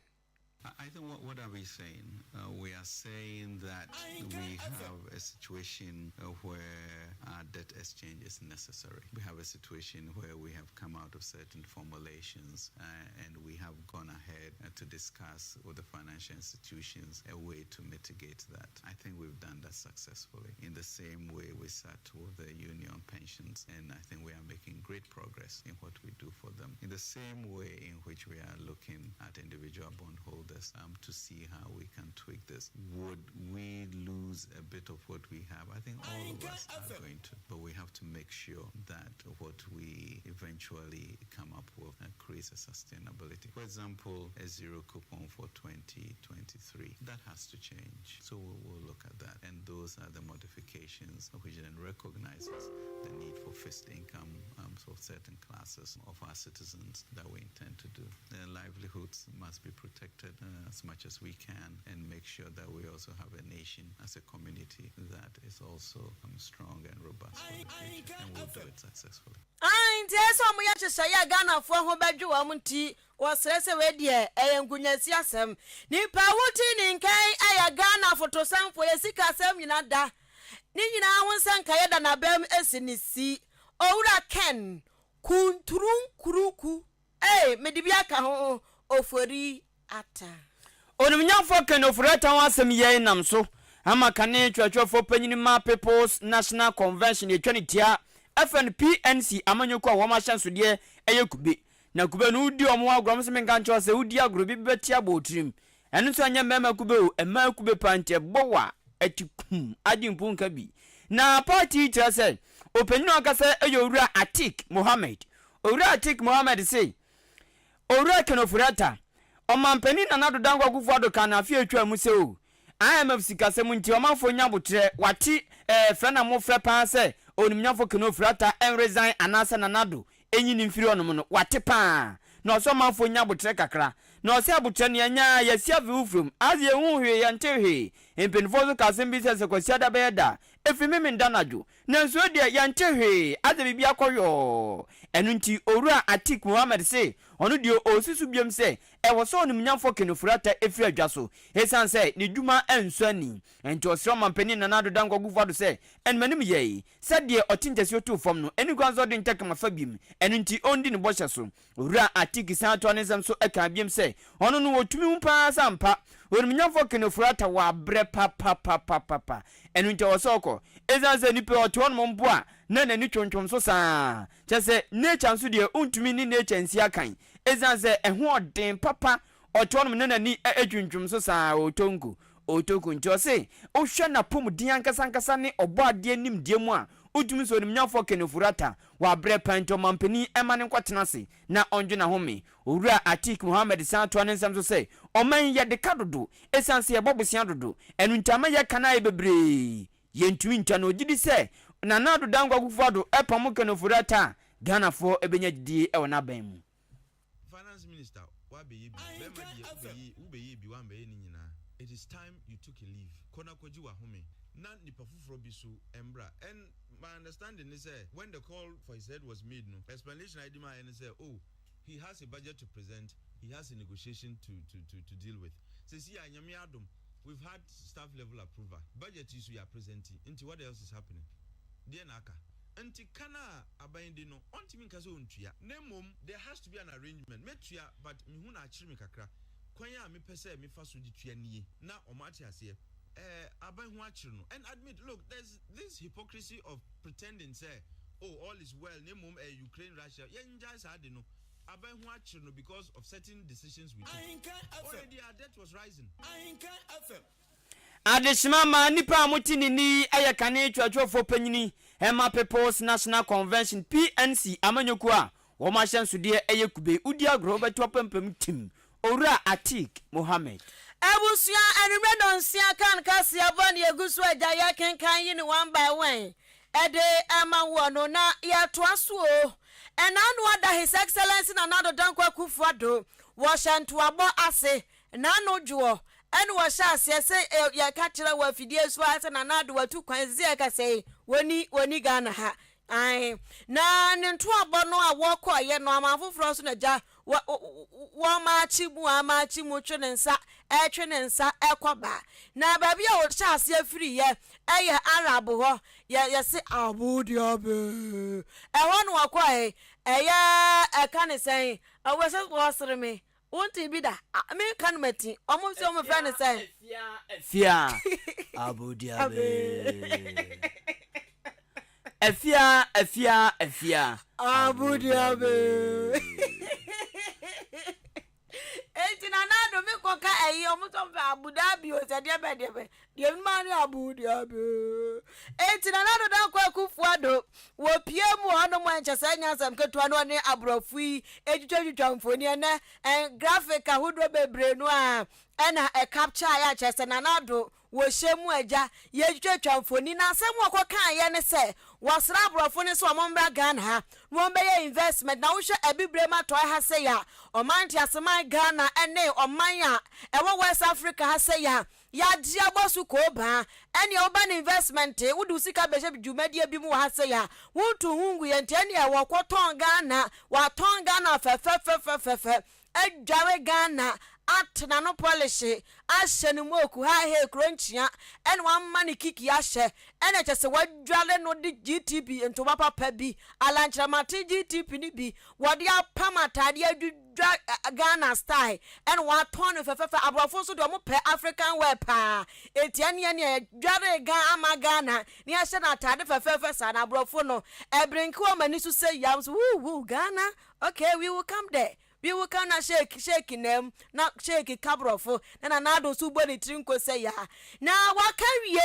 I think what, what are we saying? We are saying that we have a situation where our debt exchange is necessary. We have a situation where we have come out of certain formulations and we have gone ahead to discuss with the financial institutions a way to mitigate that. I think we've done that successfully. In the same way we sat with the union pensions, and I think we are making great progress in what we do for them. In the same way in which we are looking at individual bondholders to see how we can tweak this. Would we lose a bit of what we have? I think all of us are going to, but we have to make sure that what we eventually come up with creates a sustainability. For example, a zero coupon for 2023. That has to change. So we'll, we'll look at that. And those are the modifications which then recognizes the need for fixed income um, for certain classes of our citizens that we intend to do. Their livelihoods must be protected uh, as much as we can and make sure that we also have a nation as a community that is also um, strong and robust for the future. And we'll do it successfully.
Aane, nti ɛyɛ sɛ wɔyɛ nhyehyɛeɛ a Ghanafoɔ ho bɛdwo wɔn nti wɔsrɛ sɛ wei deɛ ɛyɛ nkonyansi asɛm. Nipa a wote ne nka yi yɛ Ghana fotosanfoɔ, yɛ sikasɛm nyina da, ne nyinaa ho nsɛnkaeɛ da n'abam si ne si. Owura Ken Kunturunkuruku ei mede bi aka ho Ofori Atta.
Onimnyamfoɔ Ken Ofori Atta ho asɛm yei nam so ama kane twerɛtwerɛfoɔ panyini ma People's National Convention yɛtwa no tia frɛ no PNC amanyɔkuo a wɔn ahyɛnsodeɛ yɛ kube. Na kube no wodi wɔn ho agorɔ, wɔn se menka nkyerɛ wo sɛ wodi agorɔ bi bɛte abɔ wo tirim. Ɛno nso ɛnyɛ mmarima kube o, mmaa kube paa nti ɛbɔ wo a ɛte kum, agye mpo nka bi. Na party yi kyerɛ sɛ ɔpanyin a ɔkasa yɛ Owura Atik Mohammed. Owura Atik Mohammed se Owura Ken Ofori-Atta, Ɔmanpanin Nana Addo Dankwa Akufo-Addo kaa no afe a etwaa mu sɛ o, IMF sikasɛm nti ɔmanfoɔ nya aboterɛ, wate eh, frɛ na mofrɛ paa sɛ Onimnyafo Ken Ofori-Atta nresign anaasɛ Nana Addo nyi no mfiri hɔnom no, wate paa. Na ɔsɛ ɔmanfoɔ nya aboterɛ kakra. Na ɔsɛ aboterɛ no yɛanya a, yɛasi afe foforɔ mu, ase yɛnhuu hwee, yɛntee hwee. Mpanimfoɔ nso ka asɛm bi sɛ, sɛ Kwasiada bɛyɛ da a, ɛfiri Memenda anadwo. Nanso deɛ yɛnte hwee, asɛ biribi akɔ yɔɔ. Ɛno nti Owura Atiq Mohammed se ɔno deɛ ɔresi so biom sɛ ɛwɔ sɛ ɔnimnyamfoɔ Ken Ofori-Atta firi adwa so esiane sɛ ne dwuma nsɔ ani. Ɛnti ɔsrɛ Ɔmanpanin Nana Addo Dankwa Akufo-Addo sɛ animanim yɛe sɛ deɛ ɔte ntasuo too fam no ɛni kwan sɛ ɔde ntɛkɛma fa biom, ɛno nti ɔndi ne bɔhyɛ so. Owura Atiq san toa ne nsɛm so kaa biom sɛ ɔno no ɔtumi hu paa sɛ ampa Onimnyamfoɔ Ken Ofori-Atta wabrɛ papapapapapa ɛno nti ɛwɔ sɛ ɔkɔ. Esiane sɛ nipa yi ɔte hɔnom mpo a na n'ani twomtwom so saa, kyerɛ sɛ nature nso deɛ ontumi ne nature nsi akan esiane sɛ ɛho ɔden papa, ɔte hɔnom na n'ani twintwom so saa, ɔretɔ nku, ɔretɔ nku nti ɔse wohwɛ n'apɔmuden ankasa ankasa ne ɔbɔadeɛ nimdeɛ mu a wotumi sɛ onimnyamfoɔ Ken Ofori-Atta wabrɛ paa nti ɔmanpanin mma no nkɔtena ase na ɔndwe n'ahome. Owura Atiq Mohammed san toa ne nsɛm so sɛ, Ɔman yi, yɛde ka dodo esiane sɛ yɛbɔ bosea dodo, ɛno nti ama yɛn ka no ayɛ bebree, yɛntumi ntua na ɔgye di sɛ Nana Addo Dankwa Akufo-Addo pamo Ken Ofori-Atta a, Ghanafoɔ bɛnya gyidie wɔ n'aban mu.
Finance minister wabɛyɛ bi bɛma deɛ wobɛyɛ wobɛyɛ bi wambɛyɛ ne nyinaa it is time you took a leave kɔ na kɔgye wahome na nipa foforɔ bi so mbra and my understanding ne sɛ when the call for his head was made no explanation a yɛde maaeɛ ne sɛ oh he has a budget to present he has a negotiation to to to to deal with sɛsi a Nyame adom we've had staff level approval budget yi so yɛ apresenti nti what else is happening deɛ na aka nti ka no a aban di no ɔntumi nka sɛ ɔntua na mmom there has to be an arrangement mɛtua but mehu na akyere me kakra kwan a mepɛ sɛ mefa so de tua nie na ɔmo ate aseɛ eh, aban ho akyere no and admit look there's this hypocrisy of pretending sɛ oh all is well na mmom ɛyɛ eh, Ukraine Russia yɛngyae saa de no aban ho akyere no because of certain decisions we took already our debt was rising.
Adehyema ma nnipa a mote ne nne yi yɛ kane twerɛtwerɛfoɔ panyini ma People's National Convention, PNC, amanyɔkuo a wɔn ahyɛnsodeɛ yɛ kube. Wodi agorɔ wobɛto apampam tim. Owura Atiq Mohammed.
Abusua anwummerɛ nɔnsia kan kaseɛbɔ ne yɛgu so agya yɛkenkan yi ne one by one ɛde ɛma woɔ no na yɛtoa so o. Ɛna ano ada His Excellency Nana Addo Dankwa Akufo Addo wɔhyɛ ntoabɔ ase N'ano dwoɔ ɛna wɔhyɛ aseɛ sɛ yɛka kyerɛ wɔ afidie so ara sɛ Nana Addo watu kwan sisi a yɛkasa yi wɔni wɔni Ghana ha ae na ne ntoabɔ no a wɔkɔɔyɛ no aman foforɔ so na gya wɔ wɔmaakye mu amaakye mu twe ne nsa ɛtwe ne nsa ɛkɔ ba na baabi a wɔhyɛ aseɛ firiiɛ ɛyɛ Arab hɔ yɛ yɛse Abu Dhabi ɛhɔ na wɔkɔɔɛ ɛyɛ ɛka ne sɛn ɛwɔ sɛ wɔsere me Wonte bi da? A, me nka no mati. Ɔmo nso ɔmo frɛ no sɛn?
Afia, Abudiabe. Afia, Afia, Afia.
Abudiabe. Enti Nana Addo me kɔ ka ɛyi ɔmo sɛ ɔmo fɛ Abu Dhabi o sɛ. sɛ deɛ bɛn deɛ bɛn deɛ menim ara ne Abu Dhabi. Enti Nana Addo Dankwa Akufo Addo wɔpue mu wɔ hɔnom a nkyɛ sɛ ɛnyɛ asɛm ketewa na ɔne aborɔfo yi twitwatwitwa mfoni ɛnɛ ɛn graphic ahodoɔ bebree no a ɛna ɛcapture a kyerɛ sɛ Nana Addo Wɔ hyɛn mu agya, yɛretwitwatwa mfoni na asɛm a wɔkɔkaeɛ ne sɛ wɔsrɛ aborɔfo no sɛ wɔmmra Ghana ha na wɔmmɛyɛ investment na wohwɛ Abibirem atɔeɛ ha sei a, ɔman nteaseman Ghana ne ɔman a ɛwɔ West Africa ha sei a yɛagye abɔ so koobaa ɛneɛ woba no investment wode wo sika bɛhyɛ dwumadie bi mu wɔ ha sei a wonto ho ngu yɛ nti ɛneɛ wɔkɔtɔn Ghana wɔatɔn Ghana fɛfɛfɛfɛfɛ Adware Ghana ate n'ano pɔlehye ahyɛ no moku high heel kuro nkyea ɛna wama no kiki ahyɛ ɛna kyɛ sɛ wadware no de GTP ntoma papa bi alankyerɛmate GTP no bi wɔde apam ataadeɛ adwidwa Ghana style ɛna watɔn no fɛfɛfɛ aborɔfo nso deɛ wɔn pɛ African wear paa eti ɛne ɛne ɛdware Ghana ama Ghana ne ahyɛ no ataade fɛfɛɛfɛ saa na aborɔfo no ɛbrenke wɔn ani so sɛ yam so wuu wuu Ghana Ok we will come there we will come na shake shake nam na shake ka borɔfo na Nana Addo nso bɔ ne tiri nko sɛ yaa na waka wie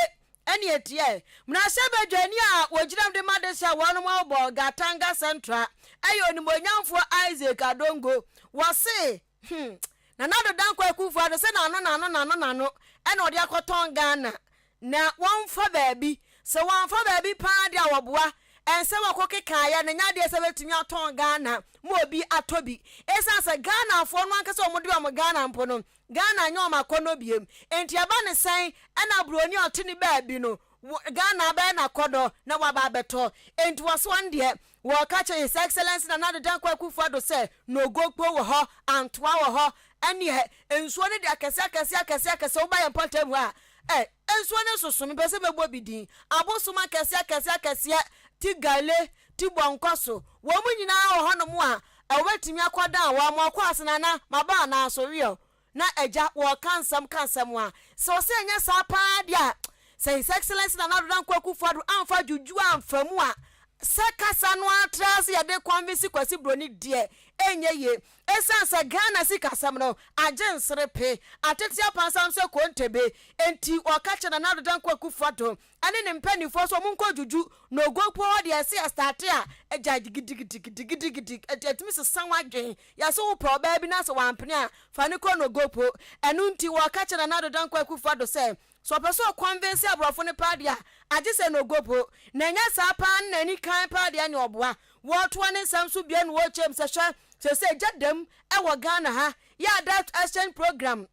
ɛne ɛteɛ mmarahyɛbadwani a wɔgyinam de ma dehyɛ a wɔnom abɔ Gatanga Central ɛyɛ onimuonyamfoɔ Isaac Adongo wɔse hmm Nana Addo Dankwa Akufo Addo sɛ n'ano n'ano n'ano n'ano ɛna ɔde akɔtɔn Ghana Na wɔmfa baabi. Sɛ wɔamfa baabi paa deɛ a wɔboa. Nsɛm a wɔkɔkekaeɛ no nyɛ adeɛ sɛ bɛtumi atɔn Ghana ma obi atɔ bi. Ɛsiane sɛ Ghanafoɔ no ankasa a wɔde wɔn Ghana mpo no, Ghana nyɛ wɔn akɔnnɔ biom. Enti ɛba no sɛn na buroni a ɔte ne baabi no, Ghana abɛyɛ n'akɔnnɔ na waba abɛtɔ? Enti wɔse wɔn deɛ, wɔka kyerɛ His Excellency Nana Addo Dankwa Akufo-Addo sɛ Nogokpo wɔ hɔ, Antoa wɔ hɔ, ɛnneɛ nsuo no deɛ akɛseɛ akɛseɛ akɛseɛ akɛseɛ woba yɛn mpɔtam hɔ a, Ɛ, nsuo no soso, mepɛ sɛ mɛbɔ bi din. Abosom akɛseɛ akɛseɛ akɛseɛ, ti gale, ti bɔnkɔso, wɔn nyinaa wɔ hɔnom a, ɛ, wɔbɛtumi akɔdan wɔn, wɔkɔ ase nana, maba anaa so weɔ? Na agya, wɔreka nsɛm ka nsɛm a, sɛ ɔsɛ ɛnyɛ saa paa deɛ a, sɛ His Excellency Nana Addo Dankwa Akufo-Addo amfa dwudwo amfa mu a, sɛ kasa no ara tra sɛ yɛde convince Kwasi Broni deɛ, ɛnyɛ yie. Esiane sɛ Ghana sikasɛm no agye nserepe, atete apansam sɛ kontebe nti, wɔka kyerɛ Nana Addo Dankwa Akufo-Addo ne ne mpanimfoɔ sɛ wɔnkɔ dwudwu na Ogonkpo hɔ deɛ ɛsɛ yɛstarte a, agya gidigidigidigidi, ɛtumi sesa w'adwen. Yɛse wopɛ ɔbaa bi na sɛ wampene a, fa no kɔ Nogokpo. Ɛno nti, wɔka kyerɛ Nana Addo Dankwa Akufo-Addo sɛ, sɛ ɔpɛ sɛ ɔkɔnvense aborɔfo no paa deɛ a, agye sɛ Nogokpo. Na ɛnyɛ saa paa no n'ani kann paa deɛ ɛne ɔboa. Wɔtoa ne nsɛm so bio na wɔkyerɛ mu sɛ hwɛ seesei gya dam wɔ Ghana ha yɛ a debt exchange program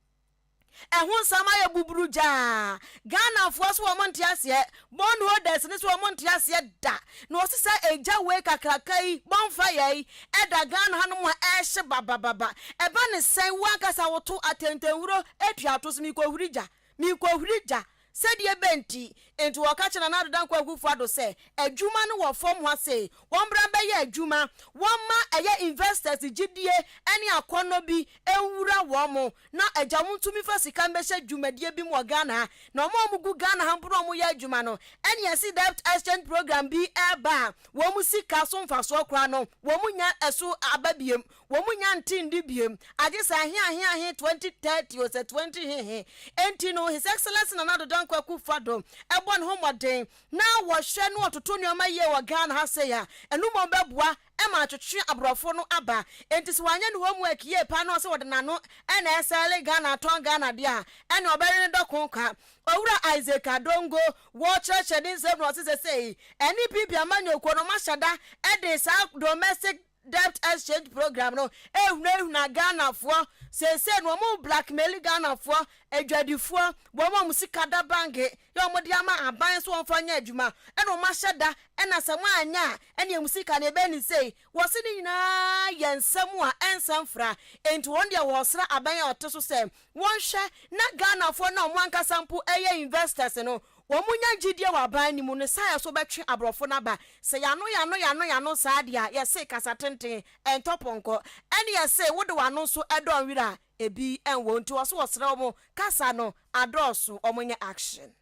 ɛho nsɛm ayɛ buburu gyaa. Ghanafoɔ so wɔn nte aseɛ, bond holders no so wɔn nte aseɛ da. Na wɔse sɛ egya wei kakraka yi, bonfire yi, ɛda Ghana hanom a ɛrehye babababa. Ɛba ne sɛn wo ankasa woto atɛntɛnhuro tua to so merekɔhuri gya, merekɔhuri gya. Sɛdeɛ bɛ nti, enti wɔka kyerɛ Nana Addo Dankwa Akufo Addo sɛ adwuma no wɔ fam ha sei, wɔmmra mbɛyɛ adwuma, wɔmma ɛyɛ investors gyidie ne akɔnnɔ bi nwura wɔn na agya wɔn ntumi mfa sika mbɛhyɛ dwumadie bi mu wɔ Ghana ha, na wɔn a wɔgu Ghana ha mpo na wɔyɛ adwuma no, ɛne yɛse debt exchange program bi reba a, wɔn sika so mfasoɔ koraa no wɔn nnya ɛso aba biem. Wɔn nnya nte ndi biem, agye sɛ ahe ahe ahe 2030 o sɛ 20 he he. Enti no His Excellency Nana Addo Dankwa Akufo Addo bɔ ne ho mmɔden na wɔhwɛ na wɔtoto nneɛma yie wɔ Ghana ha sei a, ɛno mmom bɛboa ma atwetwe aborɔfo no aba. Enti sɛ wanyɛ ne homework yie paa na ɔsɛ wɔde n'ano na ɛsɛle Ghana atɔn Ghana deɛ a, ɛnneɛ ɔbɛwe ne dɔko kwa. Owura Isaac Adongo wɔkyerɛkyerɛ ne nsɛm na ɔse sesei NPP amanyɔkuo no wɔahyɛ da de saa domestic Debt exchange program no ehunahuna Ghanafoɔ, seesei no wɔn blackmaili Ghanafoɔ, adwadifoɔ, wɔn a wɔn sika da banke yɛ wɔn de ama aban sɛ wɔn fa nyɛ adwuma, ɛna wɔn ahyɛ da, ɛna sɛ wɔn anyɛ a ɛna wɔn sika no yɛbɛyɛ no sei, wɔse ne nyinaa yɛ nsɛm a ɛnsa mfra, enti wɔn deɛ wɔresrɛ aban a ɔte so sɛ wɔnhwɛ na Ghanafoɔ no a wɔn ankasa mpo yɛ investors no Wɔn nya gyidie wɔ aban no mu no saa ɛso bɛtwe aborɔfo no aba. Sɛ yano yano yano yano saa deɛ a yɛse kasa tenten ɛntɔ pɔnkɔ. Ɛne yɛse wode w'ano nso ɛdɔ nwira a ebi ɛnwɔ nti wɔse wɔsrɛ wɔn kasa no adɔɔso wɔn nyɛ action.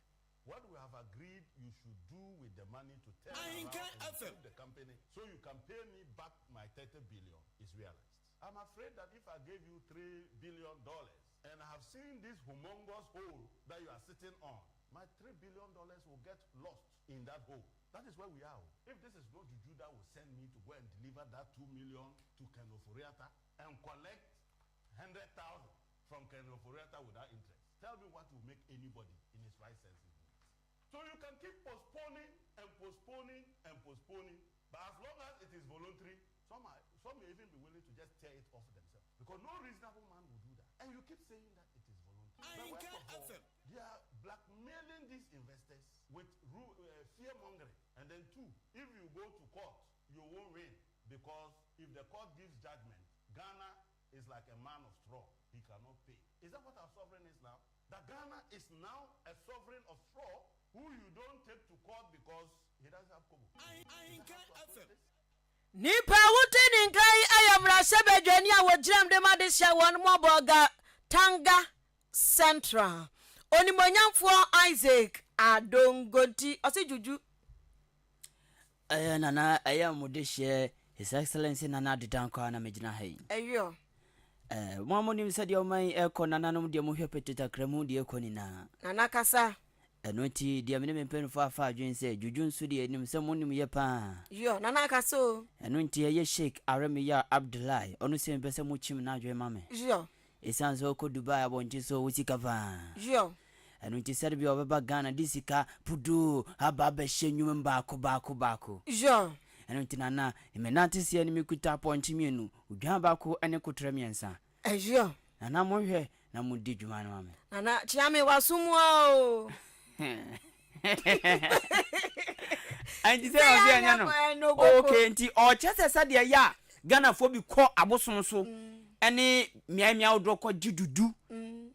What we have agreed you should do with the money to turn around and improve the company so you can pay me back my 30 billion is realized. I'm afraid that if I gave you $3 billion. And I have seen this humongous hole that you are sitting on. My $3 billion will get lost in that hole. That is where we are. Oh. If this is not juju that will send me to go and deliver that 2 million to Ken Ofori-Atta and collect 100,000 from Ken Ofori-Atta without interest, tell me what will make anybody in his right senses do it. So you can keep postponing and postponing and postponing, but as long as it is voluntary, some, are, some may even be willing to just tear it off themselves. Because no reasonable man will do that. And you keep saying that it is voluntary. But first of all, they are blackmailing these investors with fear mongering. And then two, if you go to court, you won't win. Because if the court gives judgment, Ghana is like a man of straw. He cannot pay. Is that what our sovereign is now? That Ghana is now a sovereign of straw who you don't take to court because he doesn't have kobo.
Nipa a wote ne nka yi yɛ mmarahyɛbadwani a wɔgyinam de ma de hyɛ wɔn mmɔbɔ ga Tanga Central. Onimuonyamfoɔ Isaac Adongo nti ɔse dwudwu.
Ɛyɛ Nana ɛyɛ mo de hyɛ His Excellency Nana Addo Dankwa na megyina ha yi.
Ɛyɔ.
Ɛɛ mo a mo nim sɛdeɛ ɔman yi ɛkɔ nananom deɛ mo hwɛ pete takra mu deɛ ɛkɔ nyinaa.
Nana kasa.
Ɛno nti deɛ me ne me mpaninfoɔ afa adwene sɛ dwudwu nso deɛ nim sɛ mo nim yɛ paa.
Yɔ Nana kasa o.
Ɛno nti ɛyɛ Sheik Aremiyar Abdullahi ɔno sei mepɛ sɛ mo kyim n'adwene ma me.
Yɔ.
Esiane sɛ ɔkɔ Dubai abɔnten so ɔwɔ sika paa.
Yow.
Ɛno nti sɛde bia ɔbɛba Ghana de sika pudoo aba abɛhyɛ nnwuma mu baako baako baako.
Yow.
Ɛno nti Nana, me nante seɛ no mekuta apɔnkye mienu, odwan baako ne koterɛ miɛnsa.
Yow.
Nana monhwɛ na modi dwuma no ma me.
Nana, kyea me w'aso mu aa oo.
Ɛnti sɛ ɔsɛ ɛnyɛ no okay nti ɔkyɛ sɛ sɛdeɛ ɛyɛ a Ghanafoɔ bi kɔ abosom so ɛne mmeae mmeae ahodoɔ kɔ gye dudu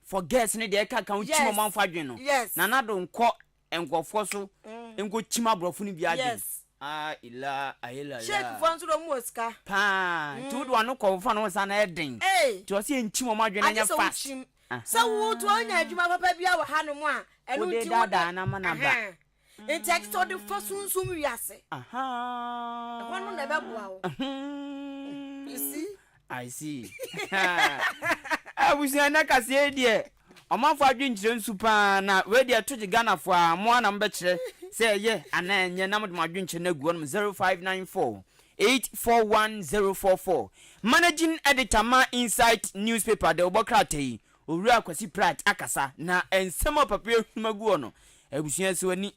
for girls ne deɛ ɛka ka ho kyim ɔmanfo adwene no Nana do nkɔ nkurɔfoɔ so nkɔ kyim aborɔfo no bi adwene ah ila ayela la
Sheikh foɔ nso de ɔmo wɔ sika
paa nti wode wano kɔ fa no ho saa na ɛden nti ɔsɛ yɛnkyim ɔmo adwene nyɛ fast
Sɛ wotu onya adwuma papa bi wɔ hanom a, ɛno
nti wode daadaa no ama no aba.
Nti ɛgye sɛ wode fa sunsum wiase. Ɛhɔ no na ɛbɛboa wo. You see?
I see. Abusua na kaseɛ yi deɛ ɔmanfoɔ adwenkyerɛ nsu paa na wei deɛ to gye Ghanafoɔ a mo ara na mobɛkyerɛ sɛ ɛyɛ anaa ɛnyɛ na mode mo adwenkyerɛ no agu hɔnom 0594 841044 Managing Editor ma Insight Newspaper de wobɔ krataa yi, Owura Kwasi Pratt akasa, na nsɛm a papa yi ahwim agu hɔ no, abusua sɛ w'ani,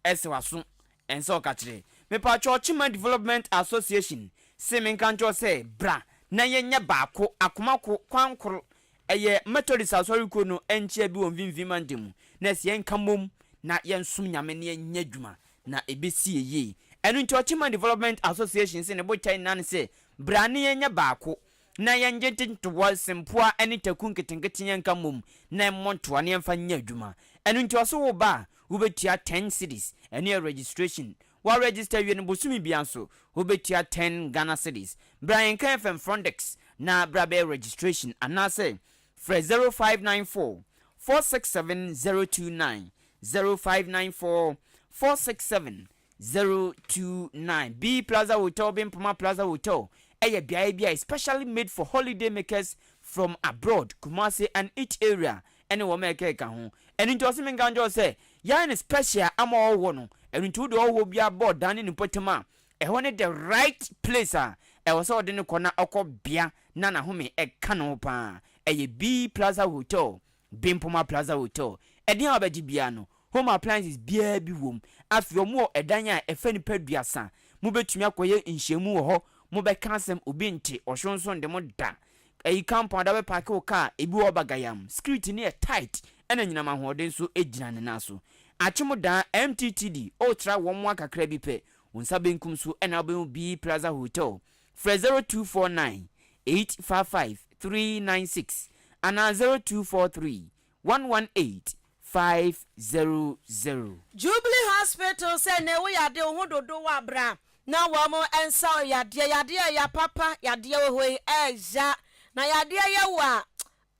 sɛ w'aso, ɛnsɛ ɔkakyerɛ. Mepatwɔ Kyema Development Association se menka nkyerɛ wo sɛ bra na yɛnyɛ baako, akoma ko, kwan koro. Ɛyɛ Methodist Asɔre kuo no nkyea bi wɔ Mfimfini Mantam mu, na ɛsɛ yɛnka mmom na yɛnsom Nyame na yɛnyɛ adwuma na ɛbɛsi yɛ yie. Ɛno nti Ɔkyeman Development Association se ne botae nyinaa ne sɛ bra ne yɛnyɛ baako na yɛngyegye ntoboa, sempoa ne taku nketenkete yɛnka mmom na yɛmmɔ ntoa na yɛmfa nyɛ adwuma. Ɛno nti ɔse wo ba a wobɛtua ten cedis, ɛno yɛ registration. Wa register wie no bosome biara nso wobɛtua ten Ghana cedis. Bra yɛnka FM Frondex na bra bɛyɛ registration anaasɛ frɛ 0594 467 029 0594 467 029 B Plaza Hotel Bempoma Plaza Hotel ɛyɛ beaeɛ bi a especially made for holiday makers from abroad, Kumasi and each area ɛne wɔn a ɛkeka ho. Ɛno nti ɔse menka nkyerɛ wo sɛ yɛayɛ no special ama ɔhɔhoɔ no, ɛno nti wode ɔhɔhoɔ biara bɔ ɔdan ne ne mpɔtam a, ɛhɔ ne the right place a ɛwɔ sɛ ɔde no kɔ na ɔkɔ bea na n'ahome ɛka ne ho paa. Ɛyɛ B Plaza Hotel Bempoma Plaza Hotel. Ɛdeɛn a wobɛgye biara no, home appliances biara bi wom. Afei wɔn wɔ ɛdan a ɛfa nnipa aduasa. Mobɛtumi akɔyɛ nhyiamu wɔ hɔ, mobɛka asɛm, obi nte, ɔhyew nso nde mo da. Ayi compound a wobɛpaake wo car, ebi wɔ hɔ bagayam. Security no yɛ tight, ɛna anyinam ahoɔden nso gyina ne nan so. Akyem daa, MTTD, wotra wɔn mmoa kakra bi pɛ, wo nsa benkum so na wobɛhu B Plaza Hotel. Frɛ 0249 855 396 anaa 0243 118 500.
Jubilee Hospital sɛ nnɛ wo yadeɛ wo ho dodo wo a bra na wɔn nsa wo yadeɛ yadeɛ ɛya papa yadeɛ wɔ hɔ yi ɛya na yadeɛ yɛ wo a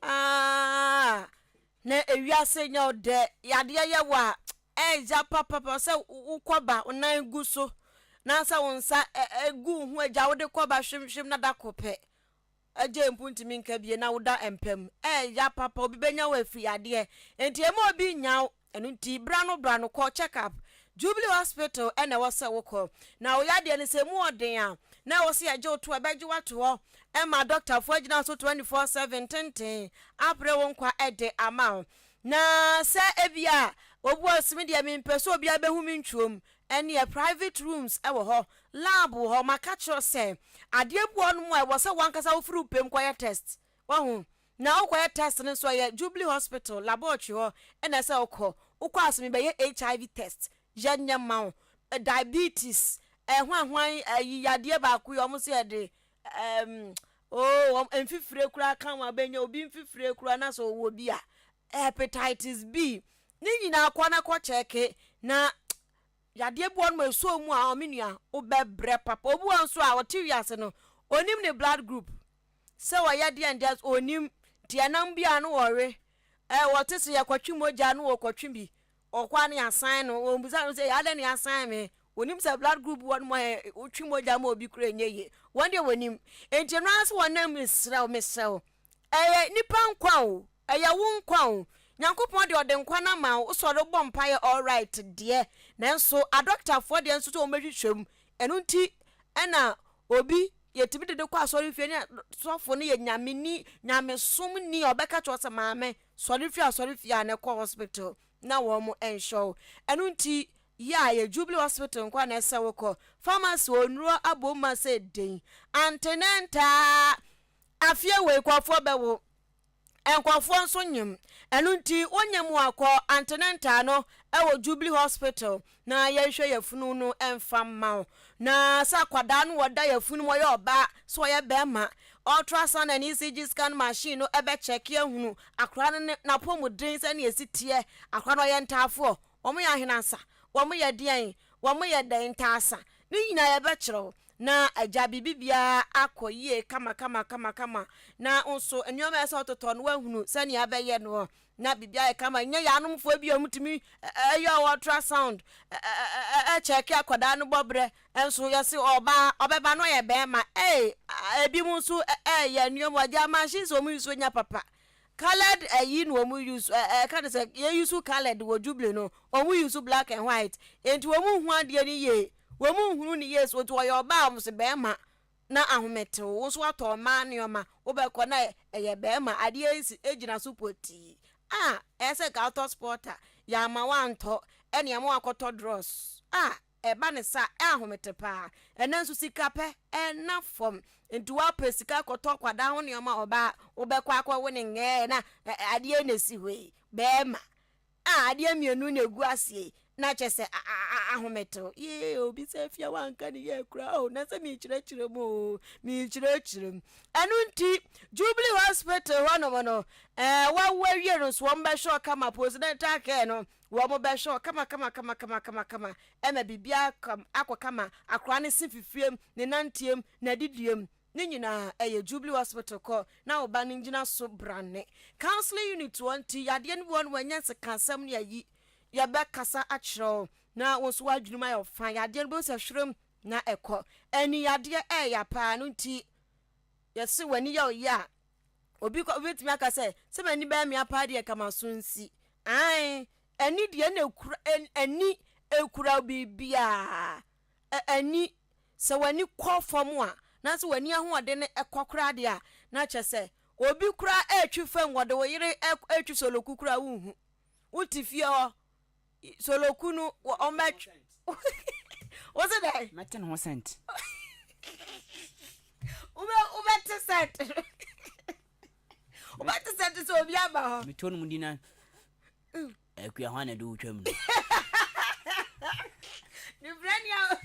aah na ewiase nyɛ wo dɛ yadeɛ yɛ wo a Ɛyɛ papapa sɛ wo kɔba wo nan gu so na sɛ wo nsa gu wo ho agya wode kɔba hwemhwem na da ko pɛ. Agye mpo ntumi nka bie na woda mpa mu. Ɛɛya papa, obi bɛnya wo afiri adeɛ. Enti ɛmma obi nnya wo. Ɛno nti bra no bra no kɔ check up. Jubilee hospital na ɛwɔ sɛ wokɔ. Na wo yadeɛ no sɛ ɛmu ɔden a, na ɛwɔ sɛ yɛgye wo to a, ɛbɛgye wo ato hɔ ma dɔktafoɔ agyina so 24/7 tenten apere wo nkwa de ama wo. Na sɛ ebia obi wɔ hɔ sɛ me deɛ mempɛ sɛ obiara bɛhu me ntwom, ɛnneɛ private rooms wɔ hɔ, lab wɔ hɔ. Maka kyerɛ wo sɛ adeɛ bi wɔ hɔnom a ɛwɔ sɛ w'ankasa wofiri wo pɛ mu kɔyɛ test. Wahu? Na wokɔyɛ test no nso ɛyɛ Jubilee Hospital laboratory hɔ na ɛsɛ wokɔ. Wokɔ a sɛ mebɛyɛ HIV test, yɛnyɛ mma wo. Diabetes, ɛhwan hwan ayi yadeɛ baako yi wɔn sɛ yɛde ɛɛm oo wɔn mfifire koraa ka ho a bɛnya obi mfifire koraa na sɛ ɔwɔ bi a hepatitis B ne nyinaa kɔ na kɔ kyɛke na yadeɛ bi wɔ nom a ɛsɔ mu a me nua wobɛbrɛ papa. Obi wɔ nso a ɔte wiase no onim ne blood group sɛ ɔyɛ deɛn deɛ ɔnim nti ɛnam bi a no wɔwe ɛ wɔte sɛ yɛkɔtwe mogya no wɔkɔtwe bi ɔkɔ a ne yɛasan no wɔn bisa no sɛ adɛn ne yɛasan me wɔnim sɛ blood group wɔ no mu ɛ wotwe mogya ma obi kura nyɛ yie wɔn deɛ wɔnim nti ɛno ara sɛ wɔnam mesrɛ wo mesrɛ wo ɛyɛ nipa nkwa o ɛyɛ wo nkwa o Nyankopɔn deɛ ɔde nkwa no ama wo wosɔre bɔ mpaeɛ alright deɛ nanso adɔktafoɔ deɛ nso sɛ wɔn bɛhwehwɛ mu ɛno nti ɛna obi yɛtumi de de kɔ asɔre fie ne sɔfo no yɛ nyameni nyamesom ni a ɔbɛka kyerɛ sɛ maame sɔre fie asɔre fie a na ɛkɔ hospital na wɔn nhyɛ wo ɛno nti yɛ a yɛ Jubilee Hospital nkwa na ɛsɛ wokɔ pharmacy onnuro abom ma sɛ den antenatal afie wei kɔfoɔ bɛwo nkurɔfoɔ nso nyim ɛno nti wonyim akɔ antenatal no ɛwɔ Jubilee Hospital na yɛhwɛ yɛfunu no ɛmfa mma wo na sɛ akwadaa no wɔda yɛfunu mu ɔyɛ ɔbaa sɛ ɔyɛ bɛrima ultrasound and ECG scan machine no ɛbɛkyɛke ahunu akwadaa no ne n'apɔmuden sɛnea esi teɛ akwadaa no ɔyɛ ntaafoɔ wɔn yɛ ahenansa wɔn yɛ deɛn wɔn yɛ dɛn ntaasa ne nyinaa yɛbɛkyerɛw na agya biribi biara akɔ yie kama kama kama kama na nso nneɛma ɛsɛ ɔtotɔ no wahunu sɛnea abɛyɛ no na biribi ayɛ kama nyɛ yɛanomfoɔ bi a wɔtumi ɛyɛ ultrasound ɛkyɛke akwadaa no bɔberɛ nso yɛse ɔbaa ɔbɛba no ɔyɛ bɛrima ɛɛ ebi mu nso ɛyɛ nneɛma agya machines wɔn yi so nya papa coloured ɛyi na wɔn use ɛɛ ɛka ne sɛ yɛ use coloured wɔ Jubilee no wɔn use black and white nti wɔn hu adeɛ no yie wɔn nhunu ne yie so nti ɔyɛ ɔbaa wɔn sɛ bɛrima na ahometew wo nso atɔ mmaa nneɛma wobɛkɔ na ɛyɛ bɛrima adeɛ si egyina so potii a ɛyɛ sɛ ka atɔ sporter yɛama wantɔ ɛne ama wakɔtɔ drawers a ɛba ne sa ɛahomete paa ɛnɛ nso sika pɛ ɛna fam nti wapɛ sika kɔtɔ kwadaa ho nneɛma ɔbaa wobɛkɔ akɔwo ne ngɛɛ na adeɛ na esi hɔ yi bɛrima a adeɛ mmienu na egu aseɛ na kyɛ sɛ ahometew yee obi sɛ fia wanka ne yɛ kura o na sɛ mekyerɛkyerɛ mu o mekyerɛkyerɛ mu ɛno nti Jubilee Hospital hɔnom no ɛɛ wawo awie no nso wɔn bɛhwɛ ɔkama postnatal care no wɔn bɛhwɛ ɔkama kama kama kama kama kama ɛma biribiara akɔ kama akora ne se fifiem ne nantiem na didiem ne nyinaa ɛyɛ Jubilee Hospital kɔ na ɔba no gyina so brane counseling unit wɔn ti yadeɛ no bi wɔn wɔnyɛ nsekansɛm ne ayi yɛbɛkasa akyerɛw na wɔn nso wɔadwene mu ayɛ ɔfa yadeɛ no bɛhu sɛ hwerɛm na ɛkɔ ani yadeɛ ɛɛya paa no nti yɛse w'ani yɛ ɔyɛ a obi kɔ obi tumi aka sɛ sɛ m'ani bɛyɛ mmea paa deɛ kama so nsi ae ani deɛ na ekura ani ekura biribiara ani sɛ w'ani kɔ fam a na sɛ w'ani ahoɔden no ɛkɔ koraa deɛ a na kyerɛ sɛ obi koraa ɛretwi fam wɔde wo yere ɛretwi soloku koraa wonhu wote fie hɔ soloku no ɔmɛtwi wosi dɛ.
Mɛte ne ho scent.
Wobɛ wobɛte scent wobɛte scent sɛ obi aba hɔ.
Meto no mu di na akua hɔ a na de wotwa mu no.
Nifrani a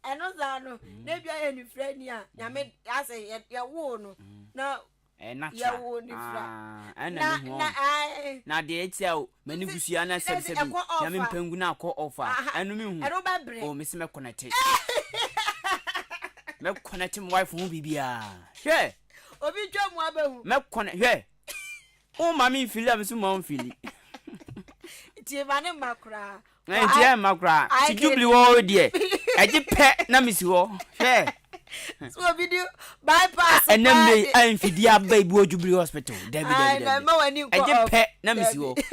ɛno saa no na ebi ayɛ nifrani a nyame asɛ yɛwoo no na
yɛwoo nifra na na na deɛ ɛti a m'ani gu so ya na sɛbisɛbi nyame mpangu na akɔ ɔfa ɛno me hu
ɛno bɛbrɛ
o mesi mɛ kɔnɛte mɛ kɔnɛte mo wife ho biribiara hwɛ
obi twa mu abɛhu
mɛ kɔnɛ hwɛ o ma mi nfili a mi so ma o nfili
nti ma ne mma koraa
nti ɛ mma koraa ti Jubilee wɔ hɔ deɛ ɛgye pɛ na mi si hɔ hwɛ.
So obi di bypass
Ɛnɛ
paa
mmerɛ yi
de.
a mfidie aba yi bi wɔ Jubilee Hospital. Dabi
Ae,
dabi
na
dabi.
ɛma w'ani nkɔ
Ɛgye
off.
pɛ na mesi
Dabi.
hɔ.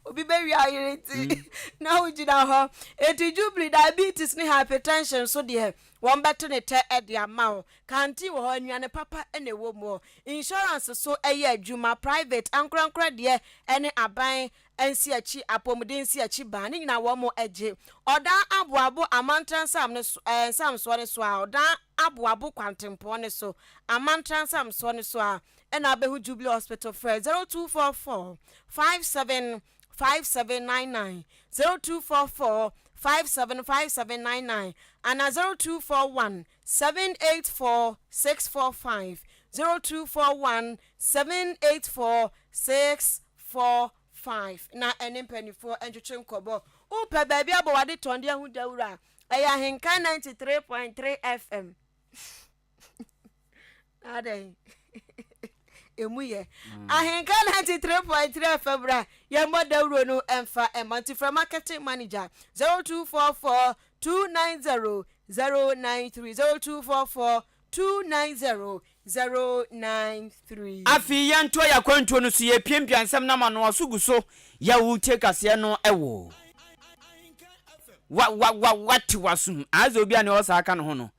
Obi bɛwi ayere nti na wogyina hɔ. Enti Jubilee diabetes ne hypertension nso deɛ wɔbɛto ne tɛ de ama wo. Canteen wɔ hɔ, nnuane papa na ɛwɔ mu. Insurance nso yɛ adwuma, private, ankorankora deɛ ne aban nsiakyi, apɔmuden nsiakyi ban, ne nyinaa wɔn gye. Ɔdan aboabo amantra nsam no so, ɛɛ nsamsoɔ no so a, ɔdan aboabo kwantempɔn no so, amantra nsamsoɔ no so a, ɛna wobɛhu Jubilee Hospital. Frɛ 0244 57 5799, 0244 57 5799 anaa 0241 784 645, 0241 784 645 na ɛne mpanimfoɔ ntwetwe nkɔmmɔ. Wopɛ baabi abɔ w'ade tɔn de ahu dawuro a, ɛyɛ Ahenka 93.3 FM. Adɛn? Emu yɛ. Ahenka 93.3 FM bra yɛmmɔ dawuro no mfa mma nti frɛ marketing manager 0244 290 093 0244 290 093.
Afei yɛntoa yɛn akwantuo no so, yɛrepiapia nsɛm no ama no aso gu so, yɛ woretie kaseɛ no wɔ wa wa wa wate w'asom ayɛ sɛ obi a nea ɔwɔ saa ka ne ho no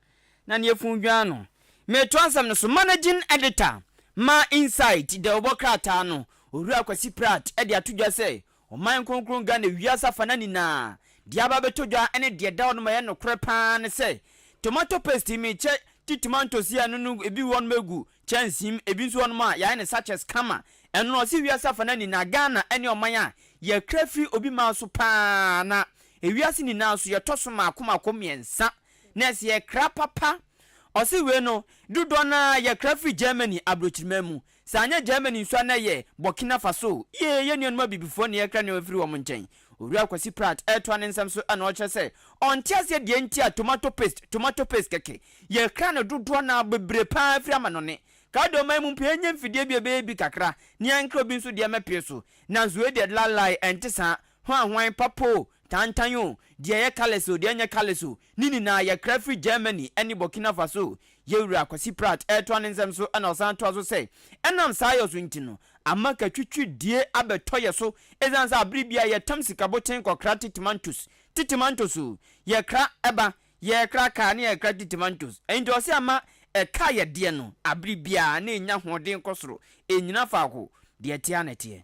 na ne yafunu dwan no. Meretoa nsɛm no so, Managing Editor ma Insight dawubɔ krataa no, Owura Kwasi Pratt de ato dwa sɛ Ɔman kronkron Ghana wiase afana nyinaa, deɛ aba abɛtɔ dwa ne deɛ ɛda hɔ nom a ɛyɛ nokorɛ pa ara ne sɛ, tomato paste yi mekyɛ ti tomatoes yi a ɛno no ebi wɔ hɔ nom ɛgu kyɛnsee mu, ebi nso wɔ hɔ nom a yɛayɛ no sachets kama, ɛno no ɔse wiase afana nyinaa Ghana ne ɔman a yɛkra firi obi man so pa ara na ewiase nyinaa nso yɛtɔ so mmaako mmaako mmiɛnsa na ɛsɛ yɛkra papa. Ɔse wei no dodoɔ no ara yɛkra firi Germany abrokyiriman mu Sɛ anyɛ Germany nso a na ɛyɛ Burkina Faso. Yee, yɛn nuanom abibifoɔ na yɛkra nneɛma firi wɔn nkyɛn. Owura Kwasi Pratt retoa ne nsɛm so na ɔkyerɛ sɛ ɔnte aseɛ deɛ nti a tomato paste, tomato paste kɛkɛ, yɛkra no dodoɔ no ara bebree pa ara firi amanɔne. Ka wode ɔman mu mpo yɛnyɛ mfidie bi a ɛbɛyɛ bi kakra na yɛnkra obi nso deɛ mmɛpee so. Nanso wei deɛ lalai, ɛnte saa. Hwan hwan, papa o, tantan o, deɛ ɛyɛ colours o, deɛ ɛnyɛ colours o, ne nyinaa yɛkra firi Germany ne Burkina Faso. Yɛn Wura Kwasi Pratt retoa ne nsɛm so na ɔsan toa so sɛ, Ɛnam saa yɔ so nti no, ama katwitwidie abɛtɔ yɛ so ɛsiane sɛ abere biara yɛtam sikaboten kɔkra titimantos, titimantos o, yɛkra ɛba, yɛkra kaa ne yɛkra titimantos. Enti ɔse ama ɛka yɛ deɛ no abere biara na ɛnya hoɔden kɔ soro, ɛnnyina faako, deɛ ɛteɛ ara na ɛteɛ.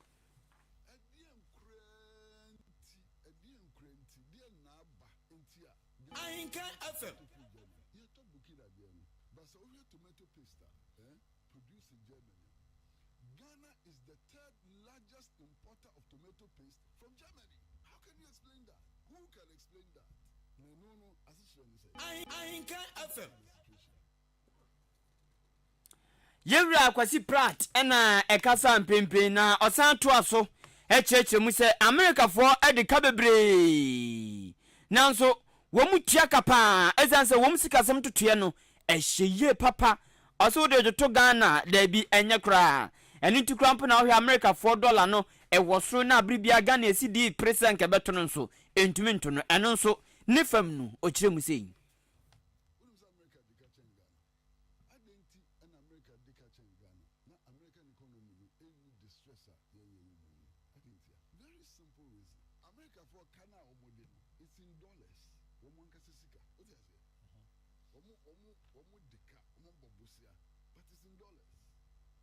Ɛdeɛn koraa nti, ɛdeɛn koraa nti, deɛn na aba nti a
Ahenkan FM.
Yɛtɔ firi Germany, yɛtɔ Burkina deɛ no, but sɛ wohwɛ tomato paste a, eh, produced in Germany a, Ghana is the third largest importer of tomato paste from Germany. How can you explain that? Who can explain that? Na ɛno no, asekyerɛ ne sɛ,
Ahenkan FM.
the situation.
Yɛn Wura Kwasi Pratt na ɛkasa mprempren na ɔsan toa so kyerɛkyerɛ mu sɛ Amerikafoɔ de ka bebree nanso wɔn tua ka paa ɛsiane sɛ wɔn sikasɛm ntotoeɛ no ɛhyɛ yie papa. Ɔse wode toto Ghana a daabi ɛnyɛ koraa. Ɛno nti koraa mpo na wohwɛ Amerikafoɔ dɔla no ɛwɔ soro na abere biara Ghana cedi pere sɛ nka ɛbɛto no nso ɛntumi nto no. Ɛno nso ne fam no ɔkyerɛ mu sei.
Wonim sɛ Amerika di ka kyɛn Ghana? Adɛn nti na Amerika di ka kyɛn Ghana na American economy no nni distress a yɛn yɛwɔ mu yi mu? Adɛn ntia? Very simple reason. Amerikafoɔ ka no a wɔde no, it's in dollars, wɔn ankasa sika. Wote aseɛ? Wɔn, wɔn, wɔn de ka, wɔn bɔ bosea, but it's in dollars.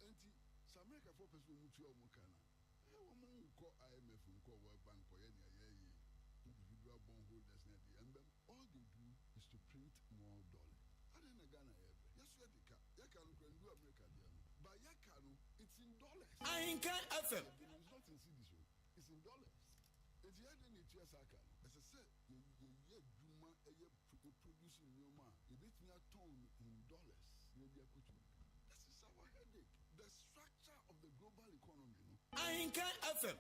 Enti sɛ Amerikafoɔ pɛ sɛ wɔn tua wɔn ka no a, Ɛyɛ wɔn nkɔ IMF nkɔ World Bank kɔyɛ nea yɛyɛ yi, individual bond holders ne adeɛ, ɛmbɛm. All they do is to print more dollars. Adɛn na Ghana yɛbrɛ? Yɛso yɛde ka. Yɛka no koraa ndu America deɛ no. But yɛka no, it's in dollars.
Ahenkan FM.
Yɛde no, it's not in cedis o, it's in dollars. Enti yɛn dɛn na yɛtua saa ka no? Ɛsɛ sɛ yɛyɛ adwuma yɛ produce nneɛma a yɛbɛtumi atɔn no in dollars na yɛde akɔtua ka. This is our headache. The structure of the global economy no.
Ahenkan FM.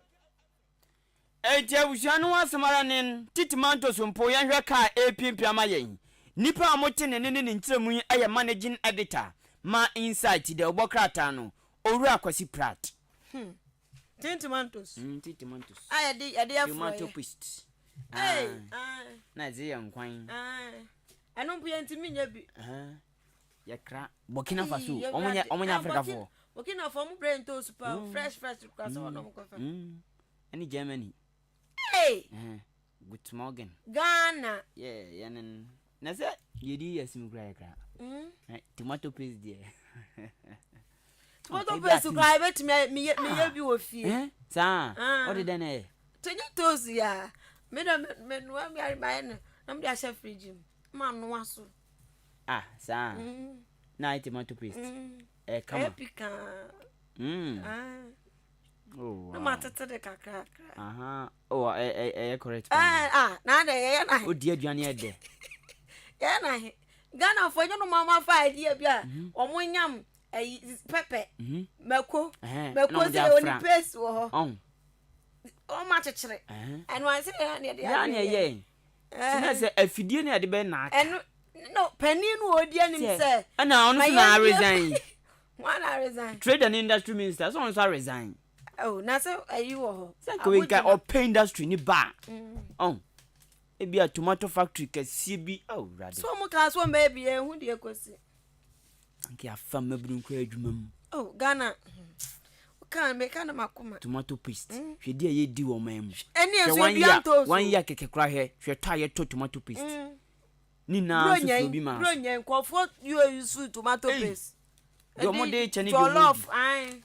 Enti abusua no ho asɛm ara nen, titi manto so mpo yɛnhwɛ ka a ɛrepiapia ma yɛn. Nnipa a wɔte ne nne ne ne nkyerɛmu yi yɛ Managing Editor ma Insight dawubɔ krataa no, Owura Kwasi Pratt.
Hmm. Tin tomatoes.
Mm, tin tomatoes.
A yɛde yɛde afrɔyɛ.
Tomato paste.
Hey, ah.
Na ɛdze yɛ nkwan.
Ah. Ɛno mpo yɛntumi nyɛ bi.
Yɛkra Burkina Faso. Wɔn nyɛ wɔn nyɛ Afrikafoɔ.
Burkina fo wɔn brɛ ntoosi paa mm. fresh fresh kura sɛ wɔn mm. kɔfɛ.
Mm. Ɛne Germany.
Hey.
Good morning.
Ghana.
Yeah, yɛn na sɛ yɛdi yɛ sim kura yɛ kra. Tomato paste deɛ.
Tomato paste kura ebetumi ayɛ meyɛ meyɛ bi wɔ fie.
Eh? Saa. Ɔde dɛn na ɛyɛ?
Tonye toast ya. Me na me noa mi ayɛ no na me de ahyɛ fridge mu. Ma noa so.
Ah, saa. Mm. Na ayɛ tomato paste. Mm. Ɛyɛ kama.
Ɛyɛ pikaa. Mm. Ah.
Oh, wow.
Na ma tete de kakra kakra.
Aha. Oh, ɛyɛ correct
paa. Eh, ah, na de yɛyɛ na he.
Odi aduane ɛdɛ.
Yɛyɛ na he. Ghana fo ɛnyɛ no mama fa idea bi a. Mhm. Wɔn nyam ɛyi pɛpɛ. Mhm. Mako. Mako sɛ oni paste wɔ hɔ. Wɔn akyekyere. Ɛno anse yɛn na yɛde
ayɛ. Yɛn na yɛyɛ. Sɛ sɛ afidie na yɛde bɛ na aka.
Ɛno no panin no ɔdi anim sɛ.
Ɛna ɔno nso na aresign.
Wɔn na resign.
Trade and industry minister sɛ ɔno nso aresign.
Oh, na sɛ ayi wɔ hɔ.
Sɛ nka wei nka ɔpɛ industry ni ba. Ɔn. Ebi a tomato factory kɛseɛ bi. Oh, wurade.
So wɔn kaa so wɔn bɛyɛ bi yɛn ho deɛ kɔsi.
Anka yɛafa mmabunu nkɔ adwuma mu.
Oh, Ghana. Wokaa meka na makoma.
Tomato paste. Mm. Hwɛ di a yɛdi wɔ ɔman mu.
Ɛne nso yɛdua ntoosi.
Wɔn yɛ kɛkɛ koraa hwɛ hwɛ tɔ a yɛtɔ tomato paste. Mm. Ne nyinaa nso firi obi maa so.
Buronya nkurɔfoɔ yɛ use tomato paste.
Deɛ wɔn de kyɛ ne deɛ wɔn
jollof ae.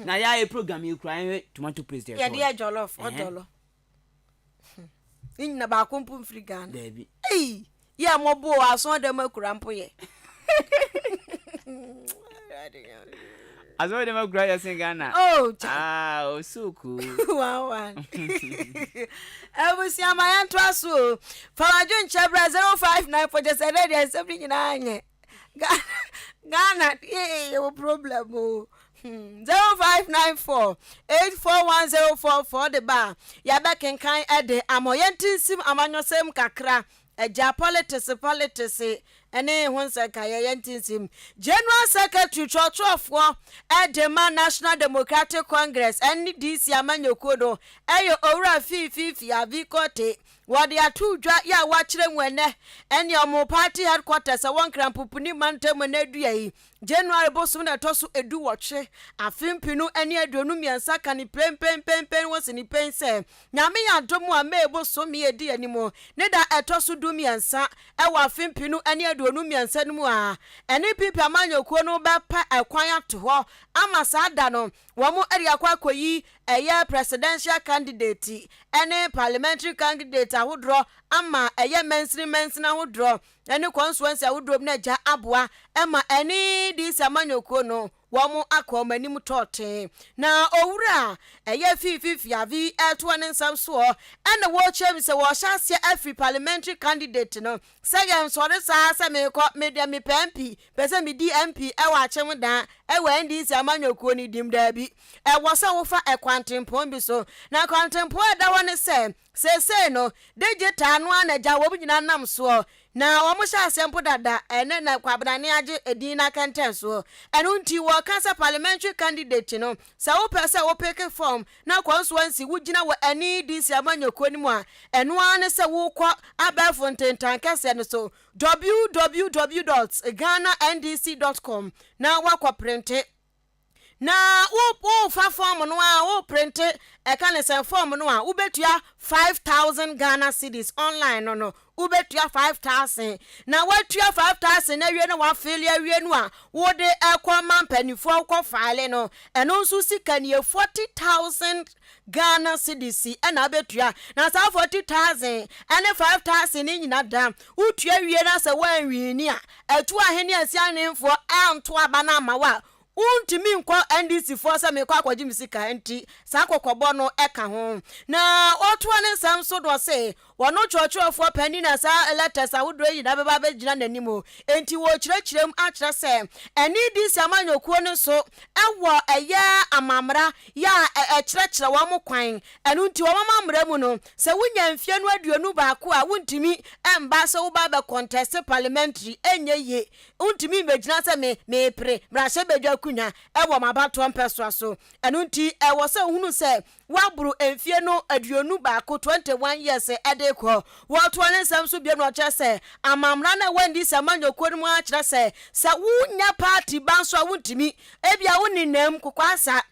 Na yɛayɛ program yi koraa yɛhwɛ tomato paste yɛtɔ.
Yɛde yɛ jollof ɔdɔlɔ. Ne nyina baako mpo mfiri Ghana.
Daabi.
Ei, yɛ mmɔbɔ o, aso dɛm akura mpo yɛ.
Aso dɛm akura yɛ sen Ghana.
Oh, cha.
Ah, oh, so cool.
One, one. Abusua ma yɛn to aso o. Fa w'adwenkyerɛ bra 059 fo kyɛ sɛ ɛnɛ deɛ nsɛm no nyinaa nyɛ. Ghana, Ghana, yee, yɛwɔ problem o. Hmm, 0594 841044 de ba a, yɛbɛkenkan de ama. Yɛnte nsim amanyɔsɛm kakra. Agya politics politics ne ho nsɛnkaeɛ yɛnte nsim. General Secretary twerɛtwerɛfoɔ de ma National Democratic Congress NDC amanyɔkuo no yɛ Owura Fiifi Fiavi Korte. Wɔde ato dwa yɛ a wɔakyerɛ mu ɛnnɛ ɛne wɔn party headquarters ɛwɔ Nkrampopini mantam mu ɛnnɛ dua yi, January bosom na ɛtɔ so eduwɔtwe, afe mpenu ne 23 ka ne premprenprempren wɔ sini pen sɛ Nyame yɛ adom a May bosome a ɛdi anim ne da ɛtɔ so 13 wɔ afe 2023 no mu a NPP amanyɔkuo no bɛpɛ ɛkwan ato hɔ ama saa da no wɔn de akɔ akɔyi ɛyɛ presidential candidate ne parliamentary candidate ahodoɔ ama ɛyɛ mansini mansini ahodoɔ ne constituency ahodoɔ mu no agya aboa ma ɛne DC amanyɔkuo no wɔn akɔ wɔn anim tɔɔtee. Na owura a ɛyɛ Fiifi Fiavi ɛretoa ne nsɛm soɔ ɛna wɔrekyerɛ mu sɛ wɔrehyɛ aseɛ afiri parliamentary candidate no sɛ yɛnsɔre saa sɛ merekɔ me deɛ mepɛ MP pɛ sɛ medi MP ɛwɔ Akyem Dan ɛwɔ NDC amanyɔkuo no dim daabi ɛwɔ sɛ wofa ɛkwantempɔn bi so na kwantempɔn a ɛda hɔ ne sɛ Seesei no, digital no ara na agya wɔn nyinaa nam soɔ, na wɔhyɛ aseɛ mpo dada, ɛnnɛ na Kwabena ne agye edin no akɛntɛn soɔ. Ɛno nti wɔka sɛ parliamentary candidate no, sɛ wopɛ sɛ wo peke form na constituency wogyina wɔ NEDC amanyɔkuo no mu a, ɛno ara ne sɛ wokɔ abɛɛfo ntentan kɛseɛ no so, www dot ghanandc dot com, na woakɔ prente. Na wo wofa fɔɔm no a wo printe ɛka ne sɛ fɔɔm no a wobɛtua 5000 Ghana cedis online no no wobɛtua 5000 na woatua 5000 no awie na wafeele awie no a wode ɛkɔ ma mpanimfoɔ wokɔ faele no ɛno nso sika nie 40000 Ghana cedis ɛna abɛtua na saa 40000 ɛne 5000 no nyina da wotua wie na sɛ woanwini a Atu ahene asianefoɔ anto aba no amma wo a, wontumi nkɔ NDC foɔ sɛ merekɔ akɔgye me sika nti saa kɔkɔbɔ no ka ho. Na ɔtoa ne nsɛm so na ɔse wɔno kyerɛkyerɛfoɔ panin na saa letters ahodoɔ yi nyinaa bɛba abɛgyina n'anim nti wɔrekyerɛkyerɛ mu akyerɛ sɛ NDC amanyɔkuo no nso wɔ ɛyɛ amammra yɛ a ɛkyerɛkyerɛ wɔn kwan. Ɛno nti wɔn amammra mu no sɛ wonya mfeɛ no 21 a wontumi mba sɛ woba abɛ contest parliamentary ɛnyɛ yie. Wontumi mmɛgyina sɛ me meepere mmarahyɛbadwa akonnwa wɔ m'abatoɔ mpɛsoa so. Ɛno nti ɛwɔ sɛ wohunu sɛ woaboro mfeɛ no 21, 21 years, de. rekɔ. Wɔtoa ne nsɛm so bio na ɔkyerɛ sɛ amammara no a ɛwɔ NDC amanyɔkuo no mu ara kyerɛ sɛ sɛ wonyɛ party ba nso a wontumi, ebia wonenam kokoasa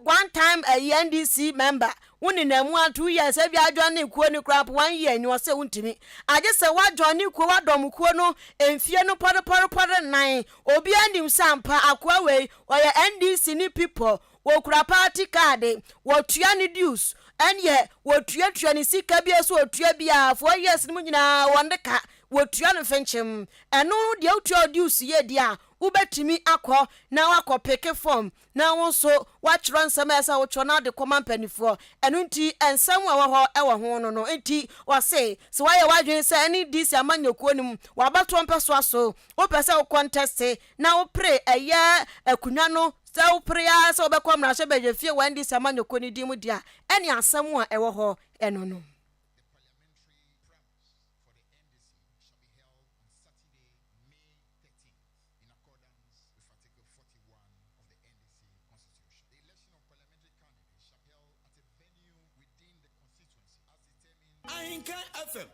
One time ɛyi NDC member wo nenam mu a 2 years ebi adjoin kuo no koraa mpo one year ni ɔsɛ wontumi agye sɛ woadjoin kuo woadɔm kuo no mfie no pɔrepɔrepɔre nan obiara nim sɛ ampa akoa wei ɔyɛ NDC ne people wɔkura party card wɔtua ne dues ɛneɛ wɔtuatua ne sika bi so wɔtua biara 4 years no mu nyinaa wɔn de ka wɔtua no mfenkyem ɛno deɛ wotua dues yɛ di a wobɛtumi akɔ na wakɔ pick form na wo nso woatwerɛ nsɛm a ɛsɛ sɛ wotwerɛ na wode kɔma mpanimfoɔ. Ɛno nti nsɛm a ɛwɔ hɔ ɛwɔ ho no nti wɔse sɛ woayɛ w'adwene sɛ ɛne DC amanyɔkuo no mu wabatoɔ mpɛsoa so wopɛ sɛ wo contest na wopere ɛyɛ akonnwa no sɛ wopere ara sɛ wobɛkɔ mmarahyɛ badwafie wɔ NDC amanyɔkuo no din mu deɛ a ɛne asɛm a ɛwɔ hɔ ɛno no.
Ahinka FM.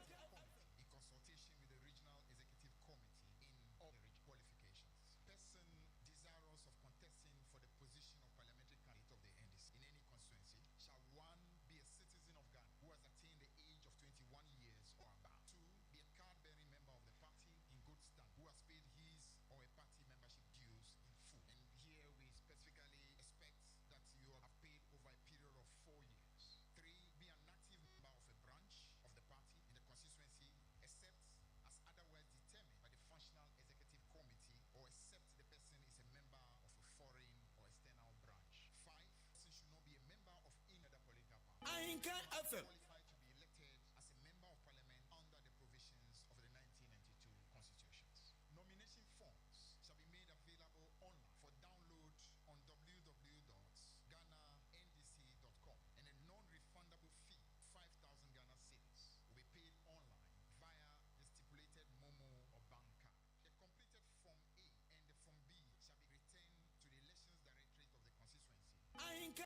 Ahinka FM.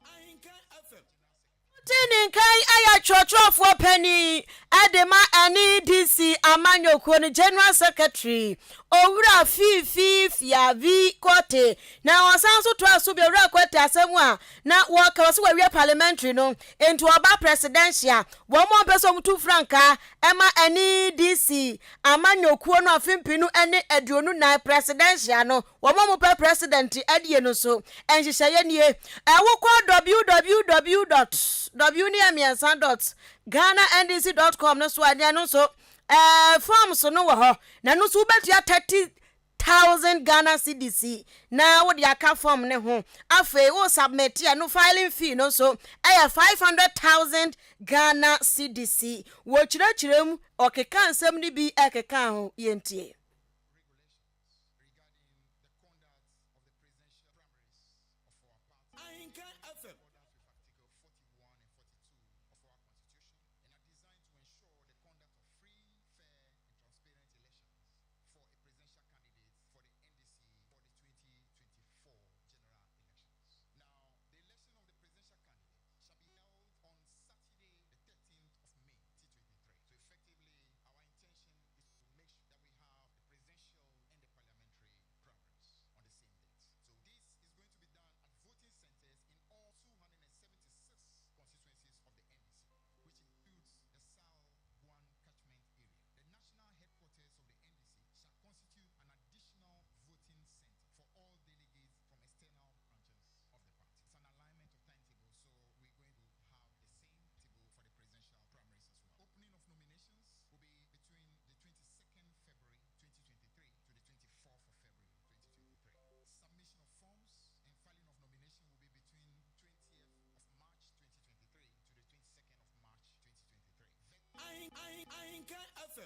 Ahinka FM.
Te ne nkan yɛ twerɛtwerɛfoɔ panin de ma NEDC amanyɔkuo no General Secretary, Owura Fiifi Fiavi Kwetey. Na ɔsan nso toaa so bio, Owura Kwetey asɛm a na wɔka, ɔse wawie parliamentary no, nti ɔba presidential. Wɔn a wɔpɛ sɛ wɔtu frankaa ma NEDC amanyɔkuo no afe 2024 presidential no, wɔn a wɔpɛ president adie no nso, nhyehyɛeɛ nie. Wokɔ www dot w ne yɛ mmiɛnsa dot ghanandc dot com no so a, ɛno nso ɛɛ forms no wɔ hɔ, na ɛno nso wobɛtua 30,000 Ghana cedis na wode aka form ne ho. Afei wo submit ɛno filing fee no nso ɛyɛ 500,000 Ghana cedis. Wɔkyerɛkyerɛ mu, ɔkeka nsɛm no bi ɛkeka ho, yɛntie.
Ahinka FM.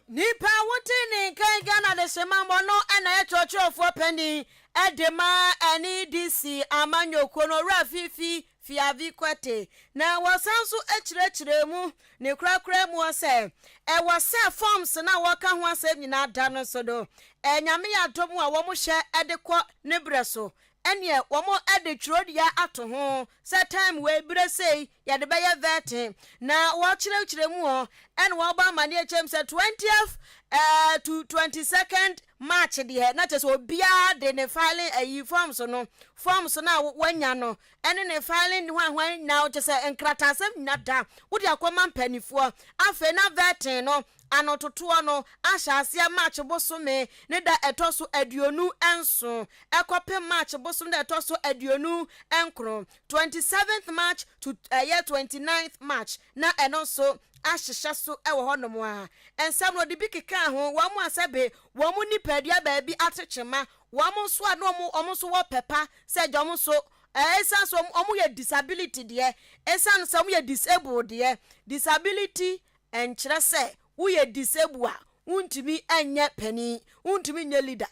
Nipa a wote ne nkan Ghana de hyema no ɛna yɛ kyerɛkyerɛfoɔ panin ɛde ma NEDC amanyɔkuo no, Owura Fiifi Fiavi Kwetey, na wɔsan nso kyerɛkyerɛ mu ne korakora mu sɛ ɛwɔ sɛ forms na wɔka ho asɛm nyinaa da no so no, Nyame yɛ adom a wɔn hyɛ de kɔ ne berɛ so. ɛneɛ wɔn de twerɛdua ato ho sɛ time wei berɛ sei yɛde bɛyɛ vetting na wɔkyerɛkyerɛ mu hɔ ɛna wɔbɔ amaneɛ kyɛm sɛ 20th to 22nd March deɛ na kyerɛ sɛ obiara de ne filing ayi forms no forms no a wanya no ɛne ne filing hwan hwan nyinaa kyerɛ sɛ nkrataasɛm nyina da wode akɔma mpanimfoɔ. Afei na vetting no anototoɔ no ahyɛ aseɛ March bosome ne da ɛtɔ so 27 ɛkɔpem March bosome da ɛtɔ so 29, 27th March to ɛyɛ 29th March, na ɛno nso ahyehyɛ so wɔ hɔnom a. Nsɛm no ɔde bi kekaa ho, wɔn a sɛbe wɔn nipadua baabi atekyema, wɔn nso a na wɔn nso wɔ pɛ pa sɛ agya wɔn nso ɛsiane sɛ wɔn yɛ disability deɛ, ɛsiane sɛ wɔn yɛ disabled deɛ, disability nkyerɛ sɛ woyɛ disable a wontumi nyɛ panin, wontumi nyɛ leader.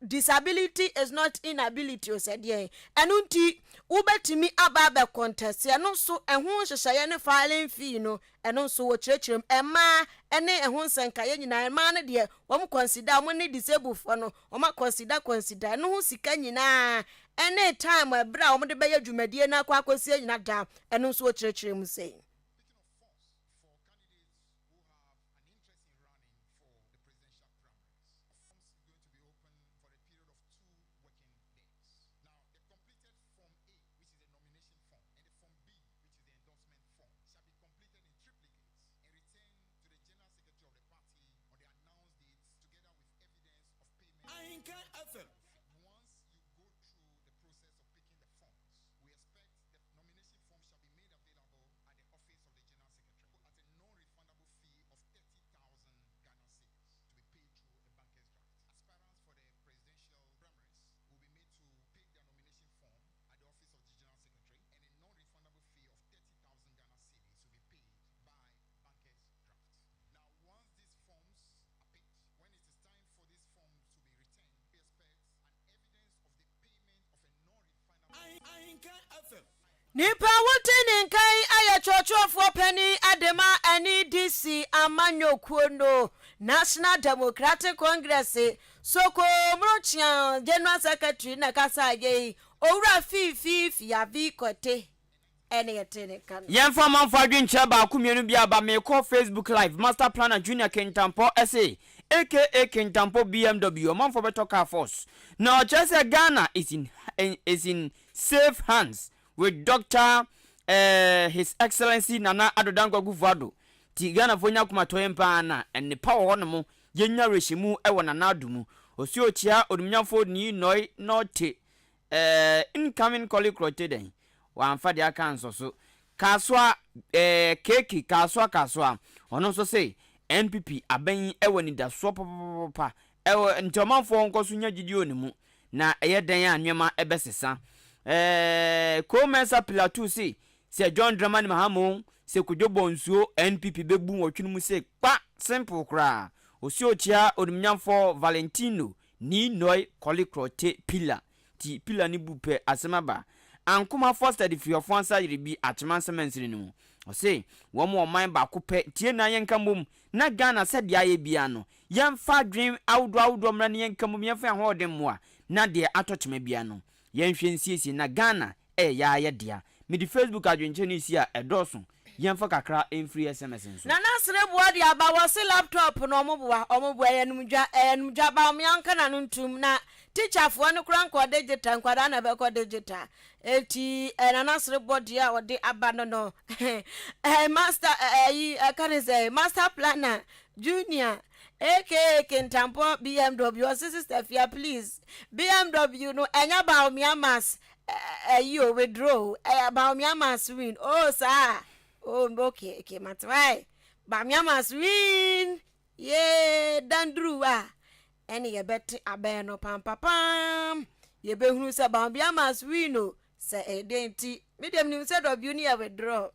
Disability is not inability o sɛ deɛn. Ɛno nti wobɛtumi aba abɛ contest. Ɛno nso ɛho nhyehyɛeɛ ne filing fee no, ɛno nso wɔkyerɛkyerɛ mu. Mmaa ne ɛho nsɛnkaeɛ nyinaa, mmaa no deɛ wɔn consider wɔn ne disabled foɔ no, wɔn akɔnsida consider ɛno ho sika nyinaa ɛne time ɛberɛ a wɔde bɛyɛ dwumadie no akɔ akɔsie nyina da, ɛno nso wɔkyerɛkyerɛ mu sei.
Ahinkan FM.
Nipa a wote ne nka yi yɛ kyerɛkyerɛfoɔ panin de ma NDC amanyɔkuo no, National Democratic Congress, Soko Mrochian General Secretary na ɛkasaeɛ yi, Owura Fiifi Fiavi Kwete ɛne yɛte ne nka no.
Yɛmfa amanfoɔ adwenkyerɛ baako mmienu bi aba meekɔ Facebook live Master Planner Junior Kintampɔ se aka Kintampɔ BMW ɔmanfoɔ bɛtɔ car force na ɔkyerɛ sɛ Ghana is in is in safe hands with Doctor eh, His Excellency Nana Addo Dankwa Akufo-Addo nti Ghanafoɔ nya akomatɔyam paa na nnepa wɔ hɔ nom yɛnya awerɛhyɛmu wɔ Nana Addo mu. Ɔse ɔkyia Onimnyamfoɔ Nii Noi Norte Eh, incoming kɔle krɔte dɛn? Wamfa deɛ aka ansɔ so. Kasoa eh, Keke, Kasoa, Kasoa. Ɔno nso se, NPP aban yi wɔ anidasoɔ papapapa ɛwɔ, nti ɔmanfoɔ nkɔ so nya gyidie wɔ ne mu, na ɛyɛ dɛn a nneɛma bɛsesa. Eh, Koo Mensah Pilatu se, sɛ John Dramani Mahama o, sɛ Kojo Bonsu o, NPP bɛbu nwɔtwe no mu se kpa, simple koraa. Ɔse ɔkyia Onimnyamfoɔ Valentino Nii noi kɔle krɔ te pila ti pila no bu pɛ asɛm aba. Ankoma Foster de firi Ɔfoansa yere bi Akyema nsɛmansini no mu. Ɔse wɔn wɔ ɔman baako pɛ nti yɛn nyinaa yɛnka mmom na Ghana sɛdeɛ ayɛ biara no yɛnfa adwen ahodoɔ ahodoɔ mmra na yɛnka mmom yɛnfa yɛn ahoɔden mmoa na deɛ atɔ kyema biara no yɛnhwɛ nsiesie na Ghana ɛyɛ yaa yɛ dea. Mede Facebook adwenkyerɛ no resi a ɛdɔɔso, yɛmfa kakra mfiri SMS nso.
Nana Sereboɔ de aba wɔse laptop no ɔmo boa ɔmo boa ɛyɛ anumdwa ɛyɛ anumdwa ba ɔmo anka n'ano ntum na teacher foɔ no koraa nkɔ digital nkwadaa na ɛbɛkɔ digital eti ɛ Nana Sereboɔ deɛ a ɔde aba no no ɛ master ɛyi ɛka ne sɛ master planner junior aka Kintampɔ BMW ɔse sister Fia please BMW no ɛnyɛ Bawumia mass Ɛyi o withdraw o ɛyɛ Bawumia must win oh saa oh okay okay mate why Bawumia must win yee danduru a ɛne yɛbɛte abɛn no pampapam yɛbɛhunu sɛ Bawumia must win o sɛ ɛdɛn nti me deɛ menim sɛ W no yɛ withdraw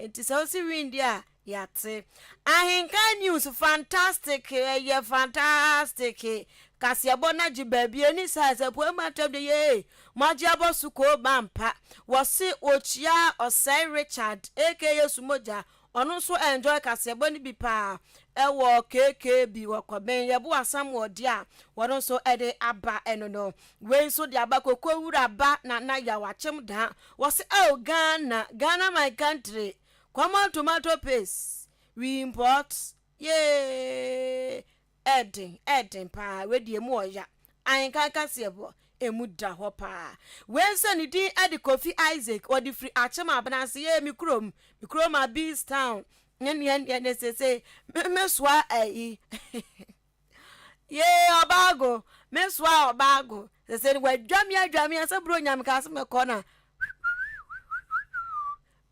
nti sɛ wosi win deɛ a Yɛate. Ahenkan News fantastic ɛyɛ fantastic kaseɛbɔ no agye baabi ani saa sɛ apuei mantam de yee moagye abɔ so koo mampa wɔse wɔkyia Ɔsɛe Richard aka Sumogya. Ɔno nso enjoy kaseɛbɔ no bi paa ɛwɔ KKB wɔ Kɔben. Yɛboa Samuel deɛ a wɔno nso ɛde aba ɛno no. Wei nso de aba Koko Wura ba Nana Yaw Akyem Daa. Wɔse oh Ghana, Ghana my country, common tomato paste we import yee. Ɛɛden, ɛɛden paa, wei deɛ emu ɔya. Ahenkan kaseɛbɔ, emu da hɔ paa. Wei nso ne din de Kofi Isaac, ɔde firi Akyem Abenase, yee me kurom, me kurom Abees Town. Ne neɛ neɛ ne sese, me me soa ayi. Yee ɔbaago, me soa ɔbaago. Sese no wadwa me adwa me asɛ bro nya me kaa sɛ mɛkɔ na.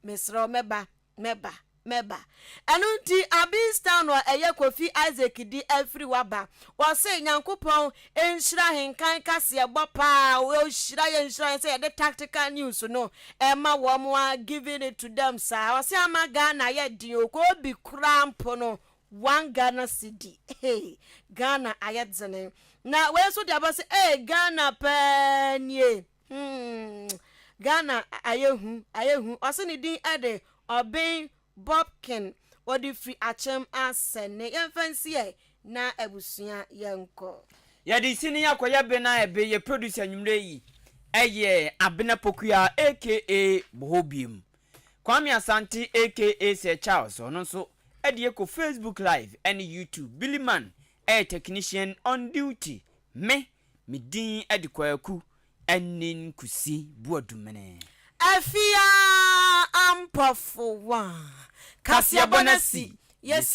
Mesrɛ wo mɛba. Mɛba, mɛba. Ɛno nti Abinstown a ɛyɛ Kofi Isaac di afiri waba. Ɔse Nyankopɔn nhyira ahenkan kaseɛbɔ paa, ɔhyira yɛn nhyira yɛn sɛ yɛde tactical news no ɛma wɔn a giving it to them saa. Ɔse ama Ghana ayɛ den o, kɔ bi koraa mpo no one Ghana cedi. Hey, Ghana ayɛ dene. Na wei nso de aba sɛ, hey, Ghana paa nie. Hmm Ghana ayɛ hu ayɛ hu. Ɔse ne din de Ɔben Bobkin ɔde firi Akyem Asɛne. Yɛmfa nsi ɛ na abusua yɛnkɔ.
Yɛde sini akɔyɛ bena ɛbe yɛ producer anwummerɛ yi ɛyɛ Abena Pokuaa aka Bohobiem. Kwame Asante aka Sir Charles ɔno nso ɛde ɛkɔ Facebook live ɛne YouTube. Billy Man ɛyɛ technician on duty. Me Me din de Kwaku Anin Kusi Boadumene.
Afia Ampɔfowa, Kaseɛbɔ no asi, yɛsi.